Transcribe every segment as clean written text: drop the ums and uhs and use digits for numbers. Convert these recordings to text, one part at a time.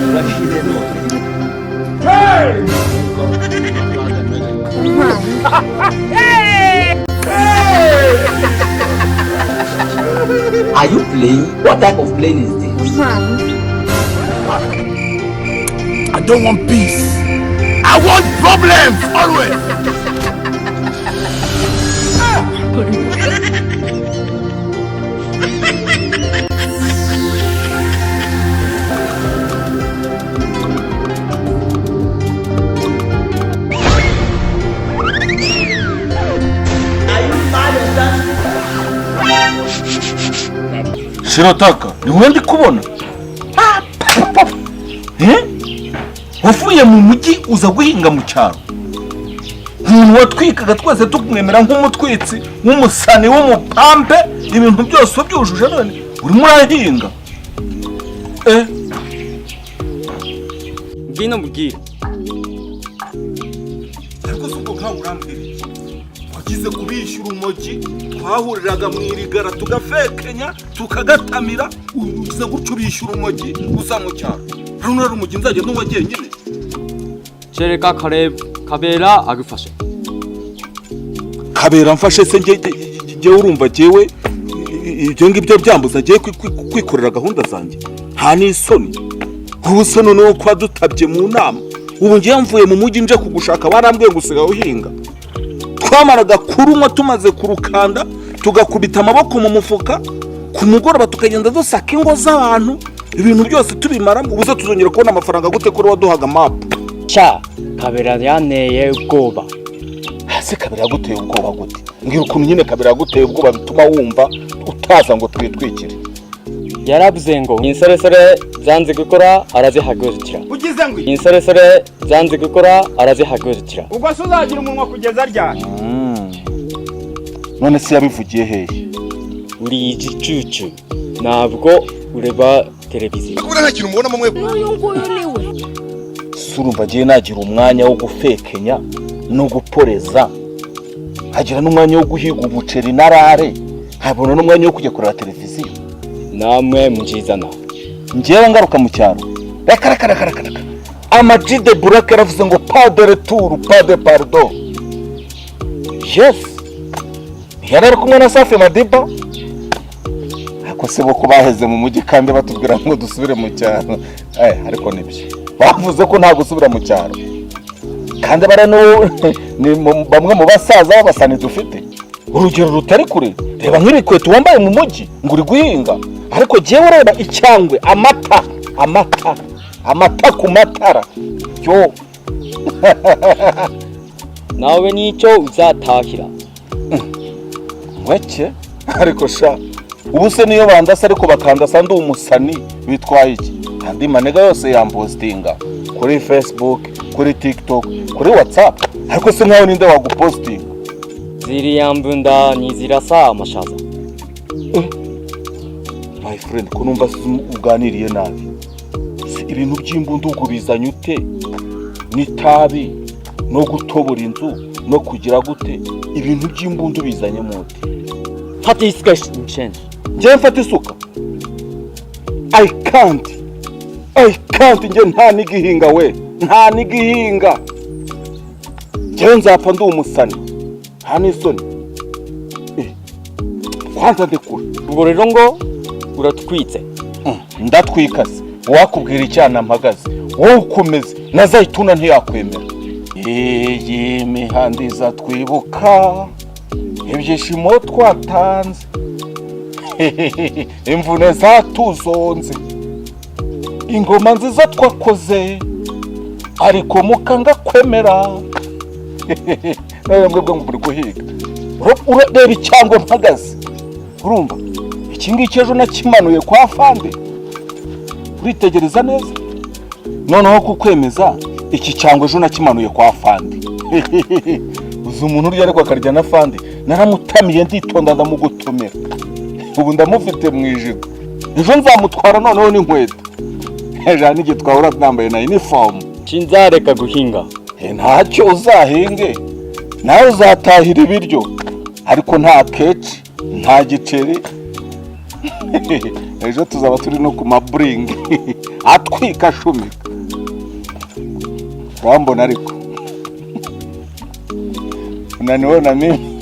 Urashize none. Are you playing? What type of plane is this? I don't want peace. I want problems always. Shirotaka, ni wowe ndi kubona. Ah, pa, pa, pa. Eh? Wavuye mu mujyi uza guhinga mu cyaro. Umuntu watwikaga twese tukumwemera nk'umutwitsi, w'umusani, w'umupampe, ibintu byose ubyujuje none urimo urahinga. Eh? Ngwino mbwira. Ariko si ubwo nkawe urambwira iki? Wagize kubishyura urumogi, twahuriraga mu irigara tugafekenya, tukagatamira, ugize gutyo ubishyura urumogi uza mu cyaro. Hano rero urumogi nzajya ntunywa jyenyine. Kereka Kabera agufashe. Kabera mfashe se njye urumva jyewe ibyo ngibyo byambuza ngiye kwikorera gahunda zanjye. Nta n'isoni. Ubu se noneho kuba dutabye mu nama. Ubu ngiye mvuye mu mujyi nje kugushaka barambwiye ngo usigaye uhinga. Twamaraga kurunywa tumaze kurukanda tugakubita amaboko mu mufuka, ku mugoroba tukagenda dusaka ingo z'abantu, ibintu byose tubimara. Ubu se tuzongera kubona amafaranga gute kuri waduhaga mapu? Sha Kabera yanteye ubwoba. Ese Kabera yaguteye ubwoba gute? Mbwira ukuntu nyine Kabera yaguteye ubwoba bituma wumva utaza ngo twitwikire. Yaravuze ngo insoresore zanze gukora arazihagurukira. Ugize ngo iki? Insoresore zanze gukora arazihagurukira. Ubwo se uzagira umunwa kugeza ryari? None se yabivugiye hehe? Uri igicucu ntabwo ureba televiziyo. Kubona nta kintu mubonamo mwe. N'uyu nguyu ni we. Surumva agiye nagira umwanya wo gufekenya no guporeza, hagira n'umwanya wo guhiga umuceri n'arare, nkabona n'umwanya wo kujya kureba televiziyo. Namwe mujizana. Njyewe ngaruka mu cyaro. Reka reka reka reka reka. Ama G de Black yaravuze ngo pas de retour, pas de pardon. Yes. Yari ari kumwe na Safi Madiba. Ariko se bo ko baheze mu mujyi kandi batubwira ngo dusubire mu cyaro. Ariko nibyo. Bavuze ko nta gusubira mu cyaro. Kandi bara ni bamwe mu basaza b'abasani dufite. Urugero rutari kure. Reba nk'ibikweto wambaye mu mujyi ngo uri guhinga. Ariko jyewe ureba icyangwe, amata, amata, amata ku matara. Yo. Nawe nicyo uzatahira. Weke ariko sha ubu se niyo bandasa ariko bakandasa ndi umusani bitwaye iki? Andi manega yose yampostinga kuri Facebook, kuri TikTok, kuri WhatsApp. Ariko se nkaho ninde wagupostinga? Ziriya mbunda ntizirasa amashaza. My friend, ko numva uganiriye nabi. Ibintu by'imbunda ubwo bizanye ute? N'itabi no gutobora inzu no kugira gute? Ibintu by'imbunda bizanye mute? Fata isuka nshenje. Njye mfata isuka? I can't. I can't. Njye nta n'igihinga we. Nta n'igihinga. Njye nzapfa ndi umusani. Nta n'isoni. Kwanza ndekura. Ubwo rero ngo uratwitse. Ndatwika se. Wakubwira icyana mpagaze. Wowe ukomeze. Na Zaituna ntiyakwemera. Iyi mihanda izatwibuka ibyishimo twatanze. Imvune zatuzonze. Ingoma nziza twakoze. Ariko mukanga kwemera. Nawe mwebwe ngo muri guhiga. Urareba icyangwe mpagaze. Urumva? Iki ngiki ejo nakimanuye kwa Fande. Uritegereza neza. Noneho kukwemeza iki cyangwe ejo nakimanuye kwa Fande. Uzi umuntu urya ariko akarya na Fande. Naramutamiye nditonda ndamugotomera. Ubu ndamufite mu ijigo. Ejo nzamutwara noneho n'inkweto. Ejo n'igihe twahura nambaye na uniform. Sinzareka guhinga. Ntacyo uzahinge. Nawe uzatahira ibiryo, ariko nta keci, nta giceri. Ejo tuzaba turi no ku maburingi atwika ashumika. Urambona ariko unaniwe na mimi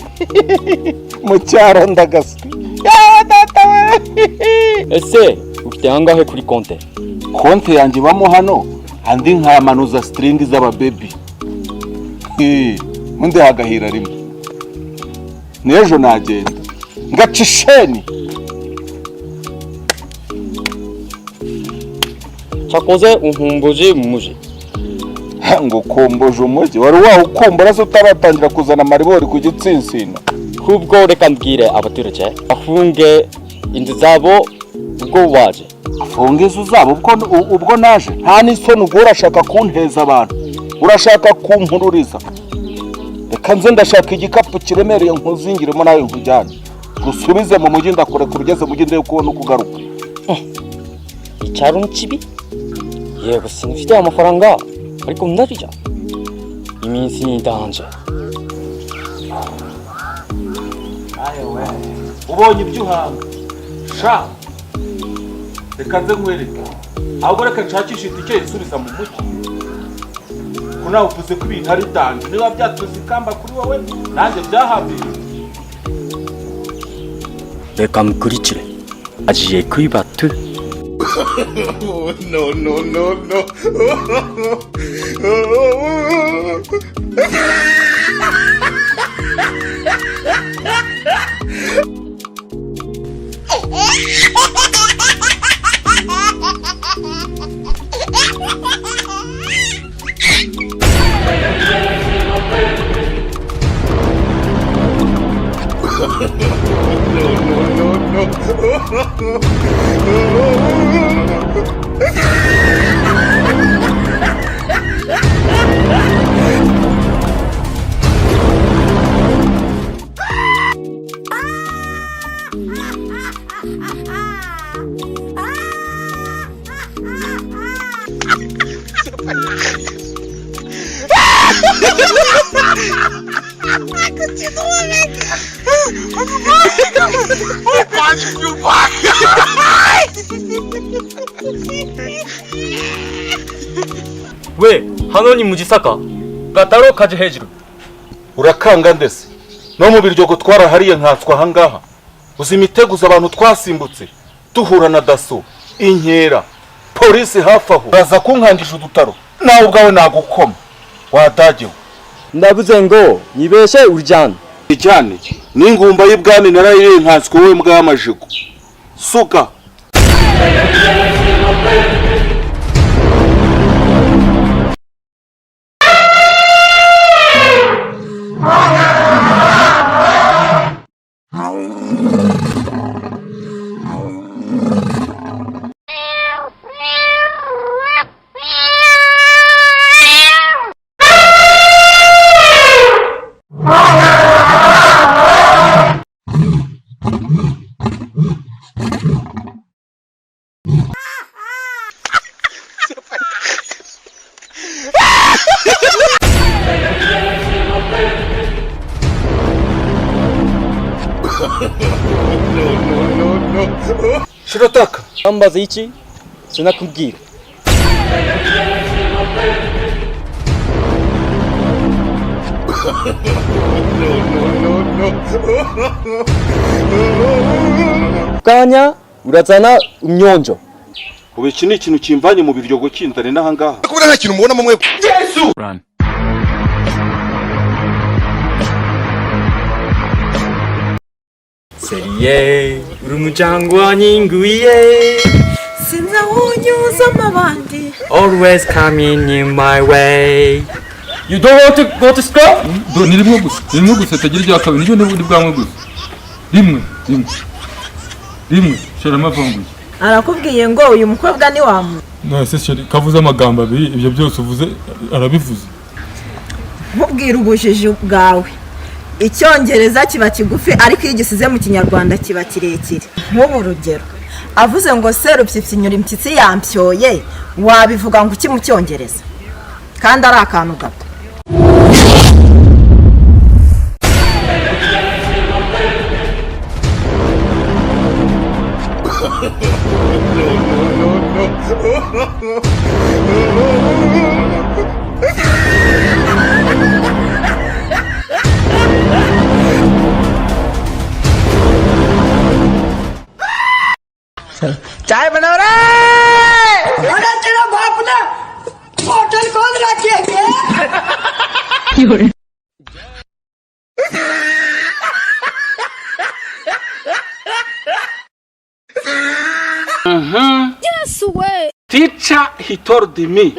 mu cyaro ndagaswi. Yawe data we! Ese ufite angahe kuri konte? Konti yanjye ibamo hano, andi nkayamanuza sitiringi z'ababebi, undi hagahira rimwe. N'ejo nagenda ngaca isheni. Cyakoze unkumbuje mu muji. Ngo kumbuje umujyi? Wari wawukumbura se utaratangira kuzana amaribori ku gitsinsino? Ahubwo reka mbwire abaturage bafunge inzu zabo ubwo waje. Afunga inzu zabo ubwo naje? Nta n'isoni, ubwo urashaka kunteza abantu, urashaka kumpururiza. Reka nze, ndashaka igikapu kiremereye nkuzingiremo nawe nkujyane, gusubize mu mujyi. Ndakurekura ugeze mu mujyi, ndebe kubona uko ugaruka. Icyaro ni kibi. Yego sinfite amafaranga, ariko ndarya. Iminsi ni danger. Ubonye ibyo uhanga sha. Reka nze nkwereke. Ahubwo reka nshakishe itike isubiza mu mujyi, ko nawe uvuze ko ibintu ari danger. Niba byatuze ikamba kuri wowe, nanjye byahabiriye. Reka mukurikire, agiye kwiba tu. No, no, no, no. We hano ni mu Gisaka gataro kaje hejuru. Urakanga ndese no mu biryogo twarahariye, nkatswa ahangaha. Uzi imiteguzo abantu twasimbutse duhura na daso, inkera, polisi hafi aho, baza kunkangisha udutaro. Nawe ubwawe nagukoma wadagewe. Ndavuze ngo nibeshe uryane. Ijyane n'ingumba y'ibwami narayiriye, nkatswe wowe mbwa y'amajigo. Suka. Shirataka. Ambaza iki sinakubwira. Kanya urazana umnyonjo. Ubu iki ni ikintu kimvanye mu biryogo kinzane n'ahangaha. Kubona nta kintu mubonamo mwe. Run. Seriye uri umuryango nyinguye. Sinzawunyuza amabandi. Always coming in my way. You don't want to go to school? Do, ni rimwe gusa, rimwe gusa, tagira irya kabiri. Niryo ni bwamwe gusa, rimwe, rimwe, rimwe. Sheri amavanguye. Arakubwiye ngo uyu mukobwa ni wamu. None se sheri kavuze amagambo abiri, ibyo byose uvuze arabivuze? Nkubwira ubujiji bwawe. Icyongereza kiba kigufi, ariko iyo ugisize mu Kinyarwanda kiba kirekire. Nk'ubu urugero, avuze ngo serupyipyinyura impyisi yampyoye, wabivuga ngo iki mu Cyongereza kandi ari akantu gato? चाय बनाओ रे। अरे तेरा बाप ने होटल खोल रखी है क्या? Teacher, he told me.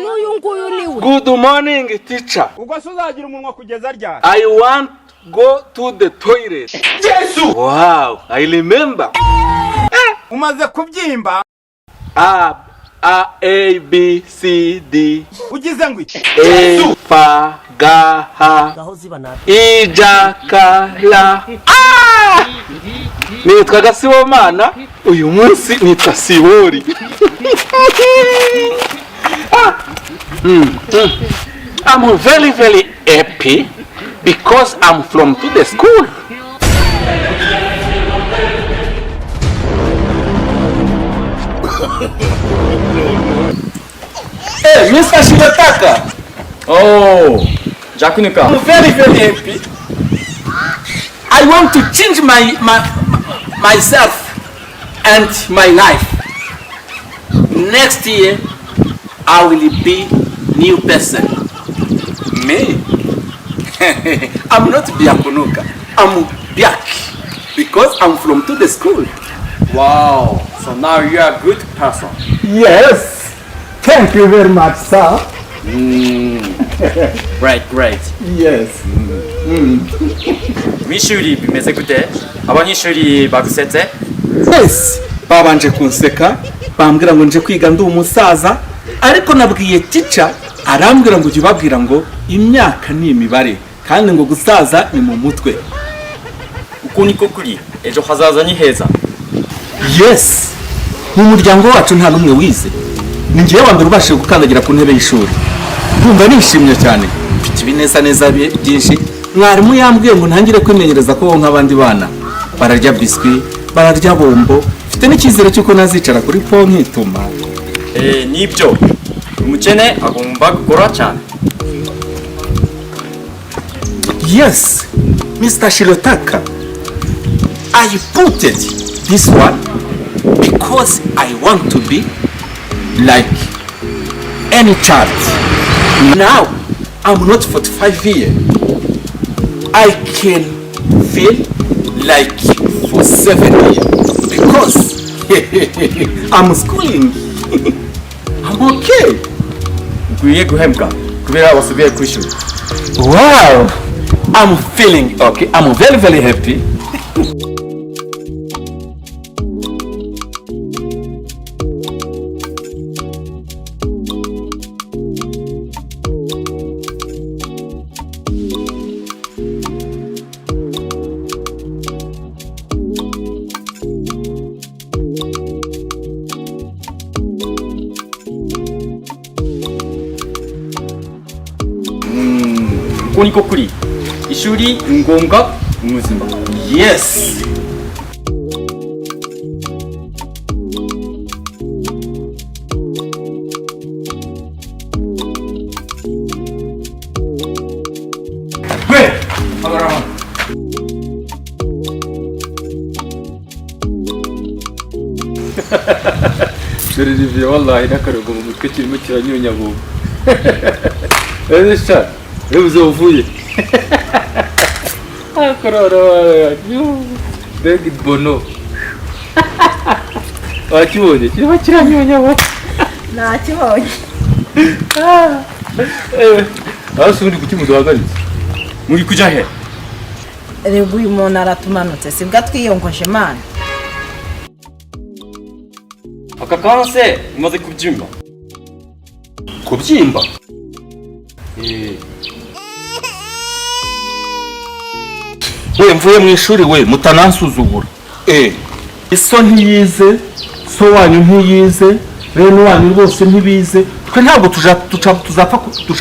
Good morning, teacher. Ubwo se uzagira umunwa kugeza ryari? I want go to the toilet. Jesus! Wow, I remember. Umaze kubyimba. A A A B C D Ugize ngo iki? E F G H I J K L. Ah! Nitwa Gasibomana, uyu munsi nitwa Sibori. Ah! I'm very very happy because I'm from to the school. Hey, Mr. Shibataka. Oh, Jakunuka. I'm very very happy. I want to change my myself and my life. Next year, I will be new person. Me? I'm not Biakunuka. I'm Biak because I'm from to the school. Wow, so now you are a good person. Yes. Thank you very much, sir. Great, great. Yes. Mw'ishuri bimeze gute? Abanyeshuri bagusetse? Yes. Babanje kunseka bambwira ngo nje kwiga ndi umusaza, ariko nabwiye teacher arambwira ngo ujye ubabwira ngo imyaka ni imibare kandi ngo gusaza ni mu mutwe. Uko niko kuri, ejo hazaza ni heza. Yes. Mu muryango wacu nta n'umwe wize. Ni njyewe wa mbere ubashije gukandagira ku ntebe y'ishuri. Ndumva nishimye cyane. Mfite ibineza neza byinshi. Mwarimu yambwiye ngo ntangire kwimenyereza ko nk'abandi bana bararya biswi, bararya bombo. Mfite n'icyizere cy'uko nazicara kuri po nkituma. Nibyo. Umukene agomba gukora cyane. Yes, Mr. Shirotaka. I put it this one because I want to be like any child. Now, I'm not 45 years. I can feel like for 7 years because I'm schooling. I'm okay. Ukwiye guhembwa kubera wasubiye ku ishuri. Wow, I'm feeling okay. I'm very very happy. Uko niko kuri, ishuri ni ngombwa mu buzima. Yes. We, hagarara. Dore Olivier wallahi n'akarogo mu mutwe kirimo kiranyunya bubu. Ese sha, reba uvuye. Akorora, mbega bono. Wakibonye kirimo kiranyunya bubu. Nakibonye. Hasi ubundi kuki muduhagaritse? Muri kujya he? Reba uyu muntu aratumanutse sibwo atwiyongoje Imana. Aka kana se umaze kubyimba. Kubyimba? We mvuye mu ishuri we mutanansuzugura. Iso ntiyize, so wanyu ntiyize, bene wanyu rwose ntibize. Twe ntabwo tuzapfa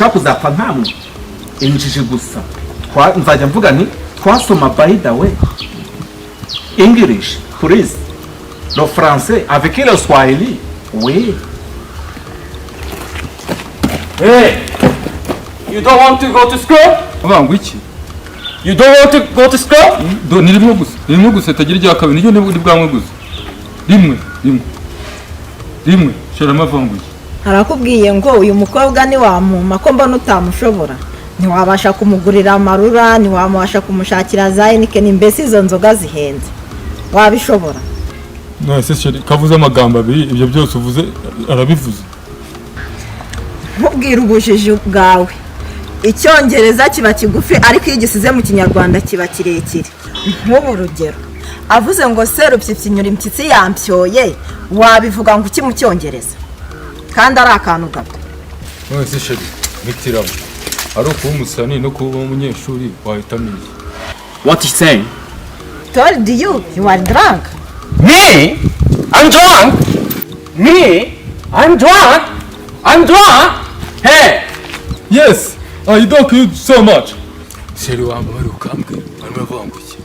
kuzapfa nkamwe. Injiji gusa. Nzajya mvuga nti twasoma by the way. English please. Le français avec le swahili. Oui. Hey! You don't want to go to school? Avuga ngo iki? You don't want to go to school? Do ni rimwe gusa, rimwe gusa tagira irya kabiri, niryo ndi bwanywe gusa. Rimwe, rimwe. Rimwe, sharama avuga ngo iki? Arakubwiye ngo uyu mukobwa ntiwamuma ko mbona utamushobora, ntiwabasha kumugurira amarura, ntiwamubasha kumushakira za Heineken, mbese izo nzoga zihenze wabishobora? None se chérie, kavuze amagambo abiri, ibyo byose uvuze arabivuze. Nkubwira ubujiji bwawe, icyongereza kiba kigufi ariko iyo ugisize mu kinyarwanda kiba kirekire. Nk'ubu urugero, avuze ngo serupyipyinyura impyisi yampyoye, wabivuga ngo iki mu cyongereza kandi ari akantu gato? None se chérie, mpitiramo ari ukuba umusani no kuba umunyeshuri, wahitamo iki? What you saying? Told you, you are drunk. Me? I'm drunk? Me? I'm drunk? I'm drunk? Hey! Yes, I don't you so much. Chérie, wambabariye ukambwira arimo avuga ngo iki?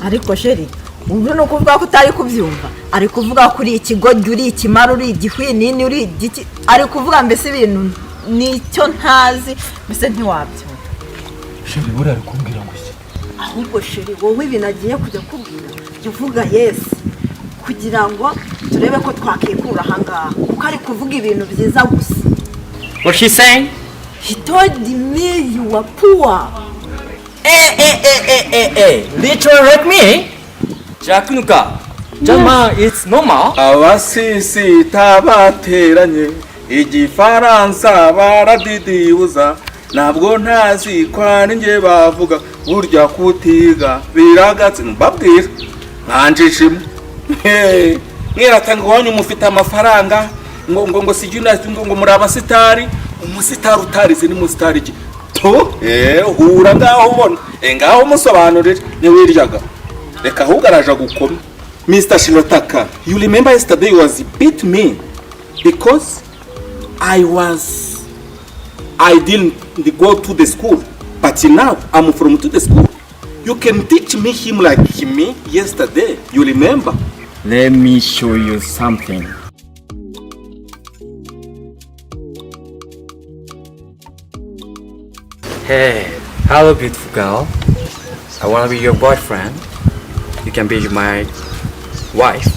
Ariko chérie, ubu ni ukuvuga ko utari kubyumva. Ari kuvuga ko uri ikigoryi, uri ikimara, uri igihwinini, uri igiki, ari kuvuga mbese ibintu nicyo ntazi, mbese ntiwabyumva. Chérie, buriya ari kumbwira ngo iki? Ahubwo chérie, wowe ibintu agiye kujya kubwira, jya uvuga yes kugira ngo turebe ko twakikura ahangaha, kuko ari kuvuga ibintu byiza gusa. What she saying? He told me you are poor. Eh, eh, eh, eh, eh, eh. Literally like me? Jakunuka. Jama, it's normal. Abasisita bateranye, igifaransa baradidibuza, ntabwo ntazi ko ari njye bavuga. Burya kutiga biragatse, mbabwira nkanjishimo mwiratanga iwanyu mufite amafaranga, ngo sijui ngo muri abasitari. Umusitari utarize ni musitari iki? To hura ngaho ubona, ngaho musobanurire ntiwiryaga. Reka ahubwo araje gukoma. Mr. Shirotaka, you remember yesterday you was beat me because I didn't go to the school, but now I'm from to the school. You can teach me him like me yesterday. You remember? Let me show you something. Hey, hello beautiful girl. I wanna be your boyfriend. You can be my wife.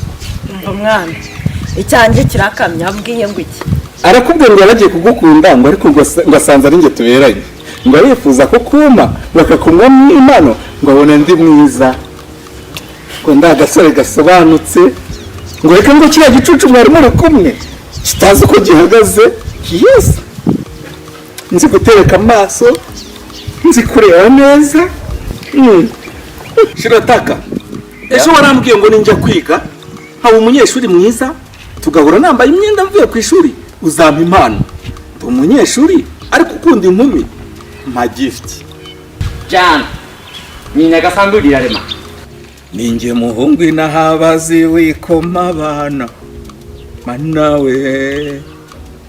Umva mwana, icyanjye kirakamye. Abwiye ngo iki? Arakubwira ngo yaragiye kugukunda, ngo ariko ngo asanze ari njye tuberanye, ngo arifuza ko kuma ngo akakunywa impano, ngo abone ndi mwiza, ngo ndi agasore gasobanutse, ngo reka ngo kiriya gicucu mwari muri kumwe kitazi uko gihagaze. Yes, nzi gutereka amaso, nzi kureba neza. Shirotaka, ejo warambwiye ngo ninjya kwiga nkaba umunyeshuri mwiza, tugahura nambaye imyenda mvuye ku ishuri, uzampa impano. Ndi umunyeshuri ariko ukunda inkumi, mpa gift. Jan, ni rirarema. Ninjye muhungu inahabazi wikoma abana, manawe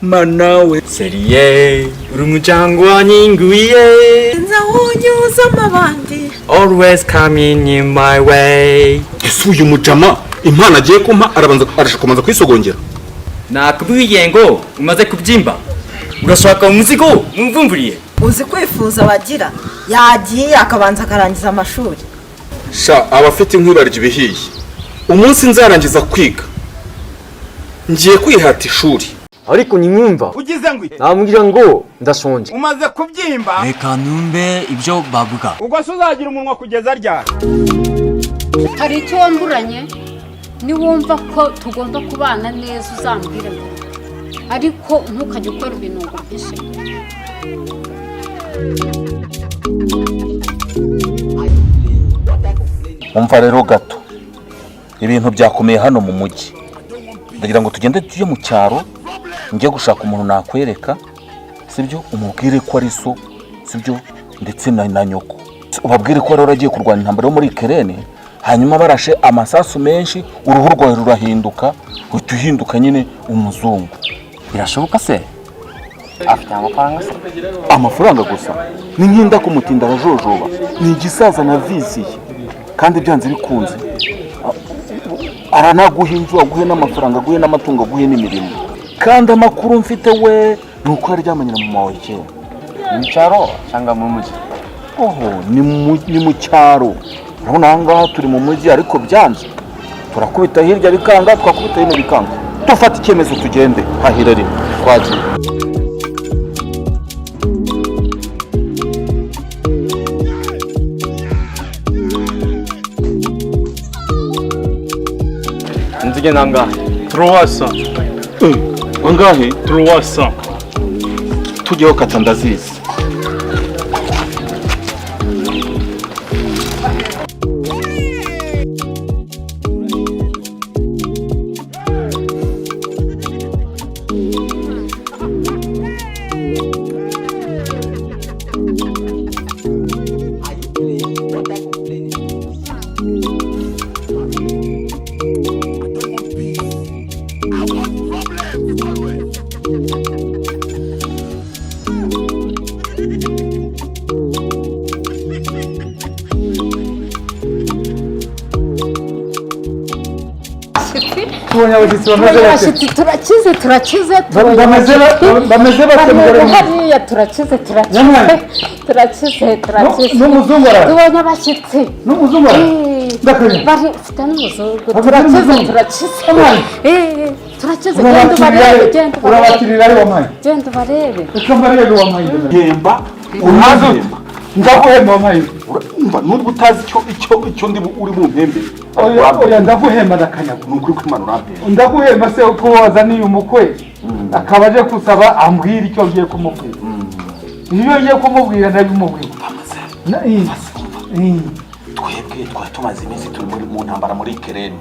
manawe. Seriye, uri umujangwa nyinguye. Nzawunyuza amabandi. Always coming in my way. Ese uyu mujama impano agiye kumpa arabanza arashaka kubanza kwisogongera? Nakubwiye ngo umaze kubyimba. Urashaka umuzigo mumvumvuriye. Uzi kwifuza bagira, yagiye akabanza akarangiza amashuri. Sha, abafite inkwi barya ibihiye. Umunsi nzarangiza kwiga ngiye kwihata ishuri. Ariko nimwumva Ugize ngo iki? namubwira ngo ndashonje. Umaze kubyimba. Reka numve ibyo bavuga. Ubwo se uzagira umunwa kugeza ryari? Hari icyo wamburanye? Niwumva ko tugomba kubana neza uzambwire ngo, ariko ntukajye ukora ibintu ngo mpishe. Umva rero gato, ibintu byakomeye hano mu mujyi. Ndagira ngo tugende tujye mu cyaro, njye gushaka umuntu nakwereka, sibyo? Umubwire ko ari so, sibyo? Ndetse na nyoko ubabwire ko rero agiye kurwana intambara yo muri Ukraine, hanyuma barashe amasasu menshi, uruhu rwawe rurahinduka, uhita uhinduka nyine umuzungu. Birashoboka se? Afite amafaranga se? Amafaranga gusa ni nk'inda kumutinda arajojoba, ni igisaza na viziye, kandi byanze bikunze Aranaguha inzu, aguhe n'amafaranga, aguhe n'amatungo, aguhe n'imirimo. Kandi amakuru mfite we ni uko yaryamanye na mama wawe kera. Mu cyaro cyangwa mu mujyi? Oho, ni mu cyaro. Urabona aha ngaha turi mu mujyi, ariko byanze, turakubita hirya bikanga, twakubita hino bikanga, dufata icyemezo tugende hahira rimwe. Twagiye. Inzu igenda angahe? 300. Angahe? 300. Tujyeho kata, ndazizi. Are you playing? What type of plane is this? I don't want peace. I want problems always. Tubonye abashyitsi bameze bate? Abashyitsi, turakize, turakize. Bameze bate, mugore mwiza? Hariya turakize, turakize. Nyamwari. Turakize, turakize. N'umuzungu araje? Tubonye abashyitsi. N'umuzungu araje? Eh, Ndakanya. bari ufite n'umuzungu. Bafite Turakize. n'umuzungu. Turakize. Nyamwari. Eh, turakize, genda ubarebe, genda ubarebe. Urabakirira ari wampaye. Genda ubarebe. Reka mbarebe, wampaye. Hemba. Umaze ute? Ndaguhemba, wampaye. Umva, nubwo utazi icyo ndi uri mu mpembe. Oya, oya, ndaguhemba, ndakanyaga. Ni ukuri kw'Imana, urampemba. Ndaguhemba se ko wazaniye umukwe, akaba aje kusaba, ambwira icyo ngiye kumubwira. Iyo ngiye kumubwira ndabimubwira. Twebwe twari tumaze iminsi turi mu ntambara muri Ukraine.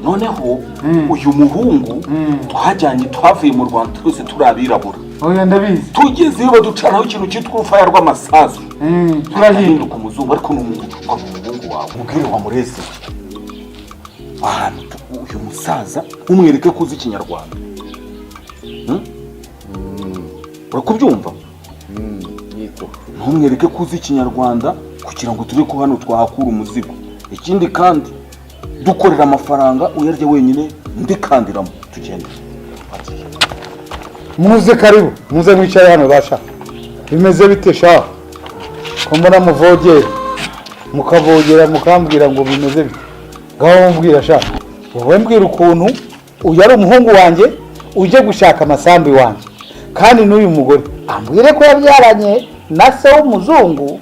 Noneho uyu muhungu twajyanye, twavuye mu Rwanda twese turi abirabura. Oya, ndabizi. Tugezeyo baducanaho ikintu cyitwa urufaya rw'amasasu. Turahinduka. Umuzungu, ariko ni umuhungu wawe. Mubwire wa murezi ahantu uyu musaza, umwereke ko uzi ikinyarwanda. Urakubyumva? Ntumwereke ko uzi ikinyarwanda kugira ngo tube ko hano twahakura umuzigo. Ikindi kandi, dukorera amafaranga uyarya wenyine, ndikandiramo tugende. Muze, karibu, muze mwicare hano. Basha, bimeze bite sha, ko mbona muvogera, mukavogera, mukambwira ngo bimeze bite? Ngaho mumbwira sha. Wowe mbwira ukuntu uyu ari umuhungu wanjye ujye gushaka amasambu iwanjye, kandi n'uyu mugore ambwire ko yabyaranye na se w'umuzungu,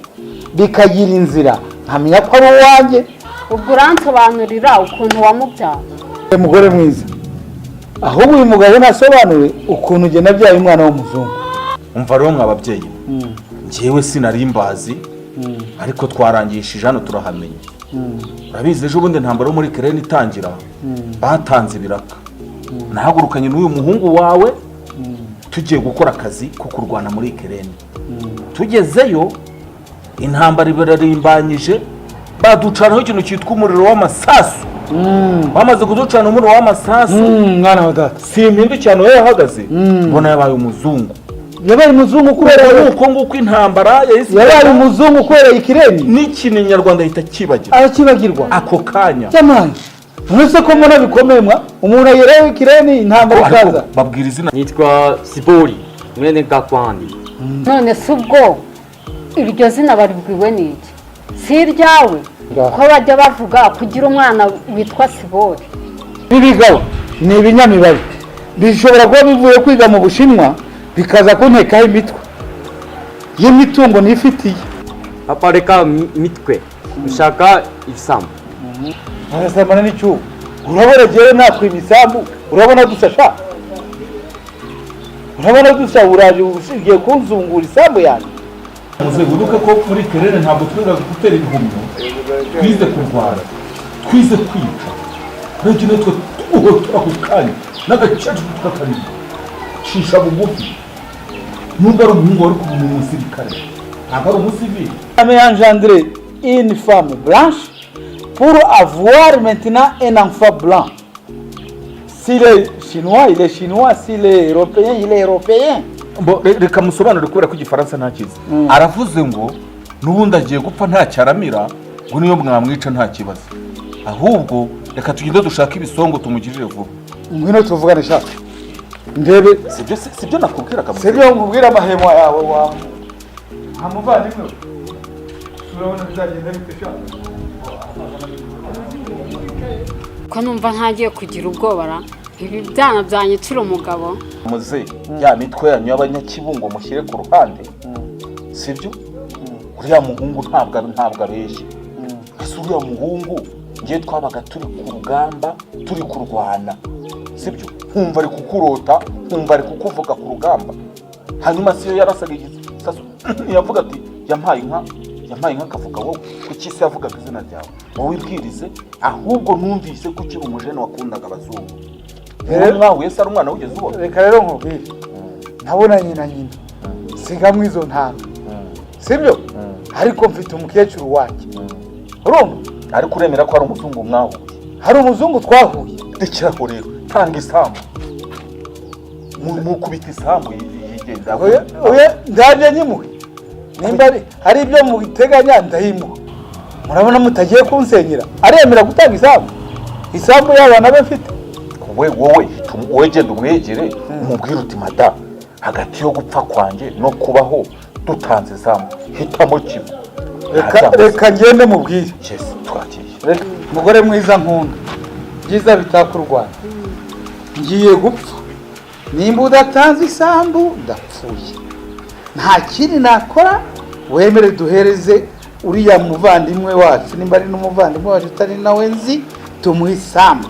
bikagira inzira nkamenya ko ari uwanjye. Ubwo uransobanurira ukuntu wamubyara? Mugore mwiza, ahubwo uyu mugabo nasobanure ukuntu njye nabyaye umwana w'umuzungu. Umva rero, mwa babyeyi, njyewe sinari mbazi, ariko twarangishije hano turahamenya. Urabizi, ejo bundi intambara yo muri Ukraine itangira, batanze ibiraka, nahagurukanye n'uyu muhungu wawe tugiye gukora akazi ko kurwana muri Ukraine. Tugezeyo intambara irarimbanyije, baducanaho ikintu cyitwa umuriro w'amasasu. Bamaze kuducana umuriro w'amasasu, Mwana wa data, simpindukiye ahantu yahagaze, mbona yabaye umuzungu. Yabaye umuzungu kubera Uko nguko intambara yahise Yabaye umuzungu kubera Ukraine? N'ikintu nyarwanda ahita kibagira. Arakibagirwa. Ako kanya. Jamani, none ko mbona bikomeye mwa, umuntu ageraho Ukraine intambara Ariko ikaza. babwira izina. Nitwa Sibori mwene Gakwandi. None se ubwo iryo zina baribwiwe n'iki? Si iryawe ko bajya bavuga kugira umwana witwa Sibori? Ibi bigabo ni ibinyamibare, bishobora kuba bivuye kwiga mu Bushinwa, bikaza kuntekaho imitwe y'imitungo nifitiye. Papa, reka mitwe ushaka ibisambu. Arasamana n'icyubu. Urabona jyewe nakwima isambu? Urabona dusa sha? Urabona dusa? Uraje ugiye kunzungura isambu yanjye. Muze wibuke ko muri Ukraine ntabwo twigaga gutera ibihumyo, twize kurwana, twize kwica. Urebye natwe tuguhotora ako kanya n'agakecuru tukakarira. Cisha bugufi, nubwo ari umuhungu wari kuba umusirikare, ntabwo ari umusivili. Engendré une femme blanche pour avoir maintenant un enfant blanc. S'il est chinois, il est chinois. S'il est européen, il est européen. Bo, reka musobanure kubera ko igifaransa ntakizi. Aravuze ngo n'ubundi agiye gupfa ntacyo aramira, ngo niyo mwamwica nta kibazo, ahubwo Reka tugende dushake ibisongo tumugirire vuba. Ngwino tuvugane sha, ndebe. Sibyo, sibyo nakubwiraga muzehe. Sibyo nkubwira, amahemo yawe wa nta muvandimwe we. Urabona bizagenda bite sha? Ko numva ntagiye kugira ubwoba ra, ibi byana byanyicira umugabo. Muze ya mitwe yanyu y'abanyakibungo mushyire ku ruhande, sibyo? Uriya muhungu ntabwo abeshya. Ese uriya muhungu ngiye twabaga turi ku rugamba, turi kurwana, sibyo? Nkumva ari kukurota, nkumva ari kukuvuga ku rugamba. Hanyuma siyo yarasaga igisasu, yavuga ati: "Yampaye inka, yampaye inka," akavuga wowe. Kuki se yavugaga izina ryawe? Wowe ibwirize ahubwo. Numvise ko ukiri umujene wakundaga abazungu. Uwo mwahuye se ari umwana wigeze ubona? Reka rero nkubwire, nabonanye na nyina sigamwe izo ntanga, sibyo? Ariko mfite umukecuru wanjye, urumva? Ariko uremera ko ari umuzungu mwahuye? Hari umuzungu twahuye. Rekeraho rero, tanga isambu. Mukubita isambu yigenza. Oya, oya, ndajya nyimuhe. Nimba hari ibyo mubiteganya, ndayimuha. Murabona mutagiye kunsenyera. Aremera gutanga isambu, isambu y'abana be mfite. We, wowe wowe genda umwegere, umubwire uti: "Madamu, hagati yo gupfa kwanjye no kubaho dutanze isambu, hitamo kimwe." Reka, reka ngende mubwire. Yes, twagiye. Reka, mugore mwiza nkunda, byiza bitaka u Rwanda, ngiye gupfa. Nimba udatanze isambu ndapfuye, nta kindi nakora. Wemere duhereze uriya muvandimwe wacu, nimba ari n'umuvandimwe wacu utari nawe nzi, tumuhe isambu.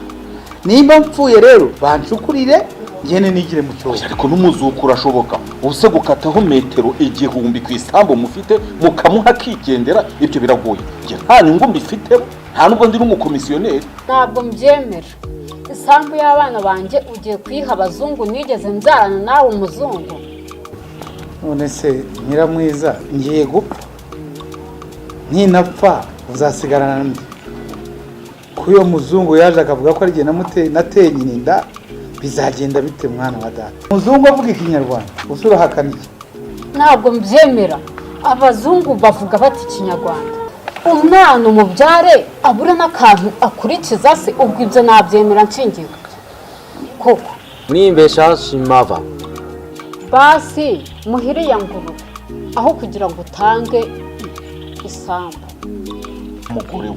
Nimba mpfuye rero bancukurire, ngende nigire mu cyobo. Ariko n'umuzuko urashoboka. Ubuse gukataho metero 1000 ku isambu mufite mukamuha akigendera, ibyo biragoye? Njye nta nyungu mbifitemo, nta nubwo ndi n'umukomisiyoneri. Ntabwo mbyemera. Isambu y'abana banjye ugiye kuyiha abazungu? Nigeze nzarana nawe umuzungu? None se nyiramwiza, ngiye gupfa, ninapfa uzasigarana nde? Ko uyo muzungu yaje akavuga ko ari jye nateye nyina inda, bizagenda bite mwana wa data? Umuzungu avuga ikinyarwanda, usa urahakana iki? Ntabwo mbyemera. Abazungu bavuga bati ikinyarwanda? Umwana umubyare abure n'akantu akurikiza se? Ubwo ibyo nabyemera nshingiye koko? Murimbesha shimava. Basi muhire ya ngurube aho kugira ngo utange isambu. Umugore we,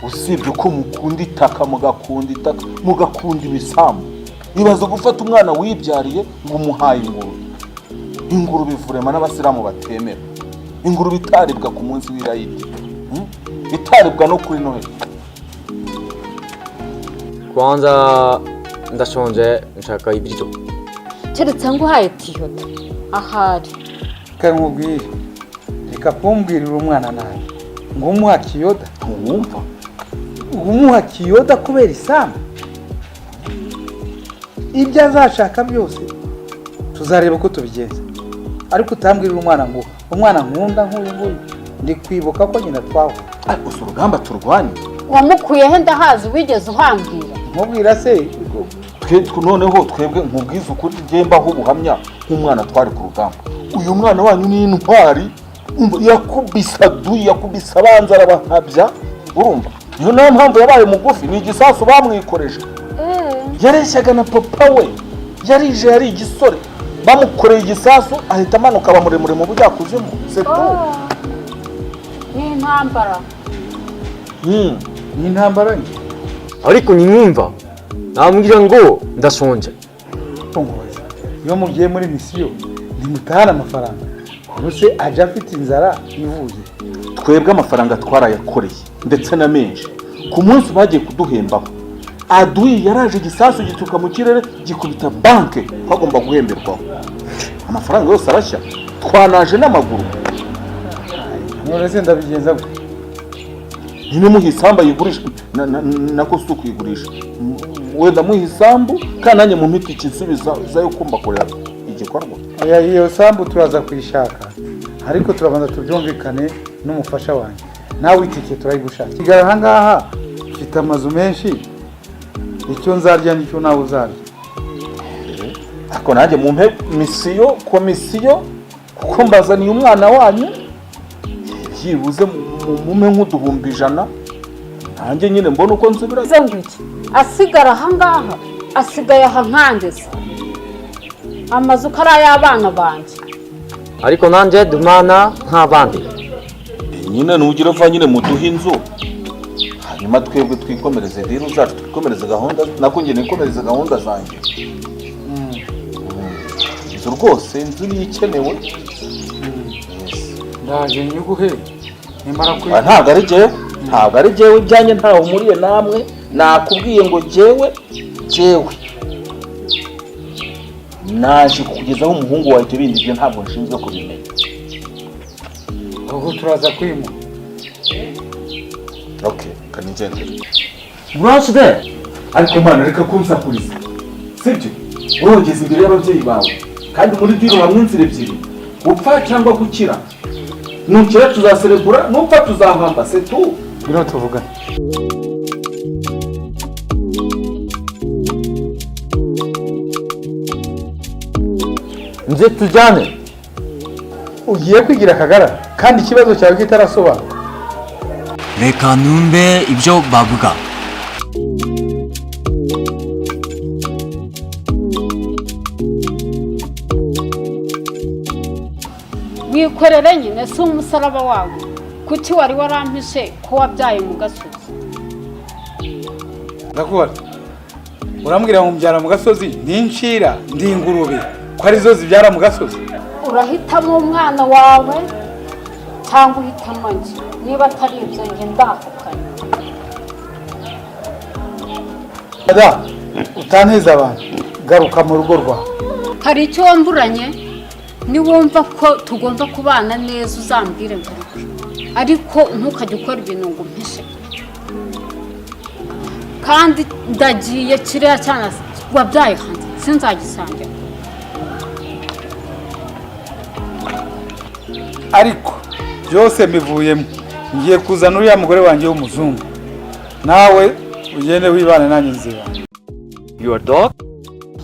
usibye ko mukunda itaka, mugakunda itaka, mugakunda ibisambu, ibaze gufata umwana wibyariye ngo umuhaye ingurube. Ingurube ivurema n'abasilamu batemera, ingurube itaribwa ku munsi w'irayidi, Itaribwa no kuri Noheli. Kwanza ndashonje, nshaka ibiryo. Keretse nguhaye tiyota ahari. Reka nkubwire, reka kumbwirira umwana nabi ngo umuha kiyoda. Ntiwumva? Umuha kiyoda kubera isambu? Ibyo azashaka byose tuzareba uko tubigenza, ariko utambwirira umwana ngo umwana nkunda nk'uyu nguyu, ndi kwibuka ko nyina twahuye. Ariko si urugamba turwanye? Wamukuyeho ndahazi, wigeze uhambwira. Nkubwira se? Twe noneho twebwe, nkubwize ukuri, njye mbaho ubuhamya nk'umwana twari ku rugamba. Uyu mwana wanyu ni intwari. Umva, yakubise aduyi, yakubise abanza arabahabya. Urumva, niyo nayo mpamvu yabaye mugufi, ni igisasu bamwikoreje. Yareshyaga na papa we, yarije yari igisore, bamukoreye igisasu ahita amanuka aba muremure mu bujyakuzimu setu. Ni intambara. Ni intambara nke. Ariko ntimwumva, namubwira ngo ndashonje. Nkubaza, iyo mugiye muri misiyo ntimutahana amafaranga? Ubu se aje afite inzara ivuye? Twebwe amafaranga twarayakoreye, ndetse na menshi. Ku munsi bagiye kuduhembaho, aduyi yaraje, igisasu gituruka mu kirere gikubita banke twagomba guhemberwaho, amafaranga yose arashya, twanaje n'amaguru. None se ndabigenza gute? Nyine muha isambu ayigurisha, nako si ukuyigurisha. Wenda muha isambu kandi nanjye mu miti ikisubiza zayo ko mbakorera igikorwa. Oya, iyo sambu turaza kuyishaka, ariko turabanza tubyumvikane n'umufasha wanjye. Nawe itike turayigushaka. Kigali ahangaha mfite amazu menshi, icyo nzarya nicyo nawe uzarya. Ariko nanjye mumpe misiyo, komisiyo, kuko mbazaniye umwana wanyu, byibuze mumpe nk'uduhumbi 100. Nanjye nyine mbona uko nsubira. Ze ngo iki? Asigara ahangaha, asigaye aha nkanjye se? Amazu ko ari ay'abana banjye. Ariko nanjye dumana nk'abandi. Nyine nugira va nyine muduhe inzu, hanyuma twebwe twikomereze deal zacu, twikomereze gahunda, nako njye nikomereze gahunda zanjye. Inzu rwose, inzu niyo ikenewe. Ndaje nyiguhe nimara Ah, kwiga. Ntabwo ari jyewe, ntabwo ari jyewe, ibyanjye ntawe umuriye namwe. Nakubwiye ngo jyewe naje kukugezaho umuhungu wawe. Ibyo bindi byo ntabwo nshinzwe kubimenya. Ubwo turaza kwimuha. Okay, kanigendere. Urashide, ariko mana, reka kunsakuriza, sibyo? Urogeza imbere y'ababyeyi bawe, kandi muri deal hamwe inzira ebyiri: gupfa cyangwa gukira. Nukira tuzaserebura, nupfa tuzahamba, c'est tout. Ngwino tuvugane. Nze tujyane. Ugiye kwigira akagara kandi ikibazo cyawe kitarasobanuka. Reka numve ibyo bavuga. Wikorere nyine, si umusaraba wawe? Kuki wari warampishe ko wabyaye mu gasozi? Ndakubaza, urambwira ngo mubyara mu gasozi? Ntincira ndi ingurube ko arizo zibyara mu gasozi? Urahitamo umwana wawe cyangwa uhitamo njye. Niba atari ibyo, njye ndahukanye. Dada, utanteza abantu, garuka mu rugo rwawe. Hari icyo wamburanye? Niwumva ko tugomba kubana neza, uzambwire ngaruke, ariko ntukajye ukora ibintu ngo umpishe. Kandi ndagiye, kiriya cyana wabyaye hanze sinzagisangira. Ariko byose mbivuyemo, ngiye kuzana uriya mugore wanjye w'umuzungu, nawe ugende wibane, nanjye nzibana. Your dog?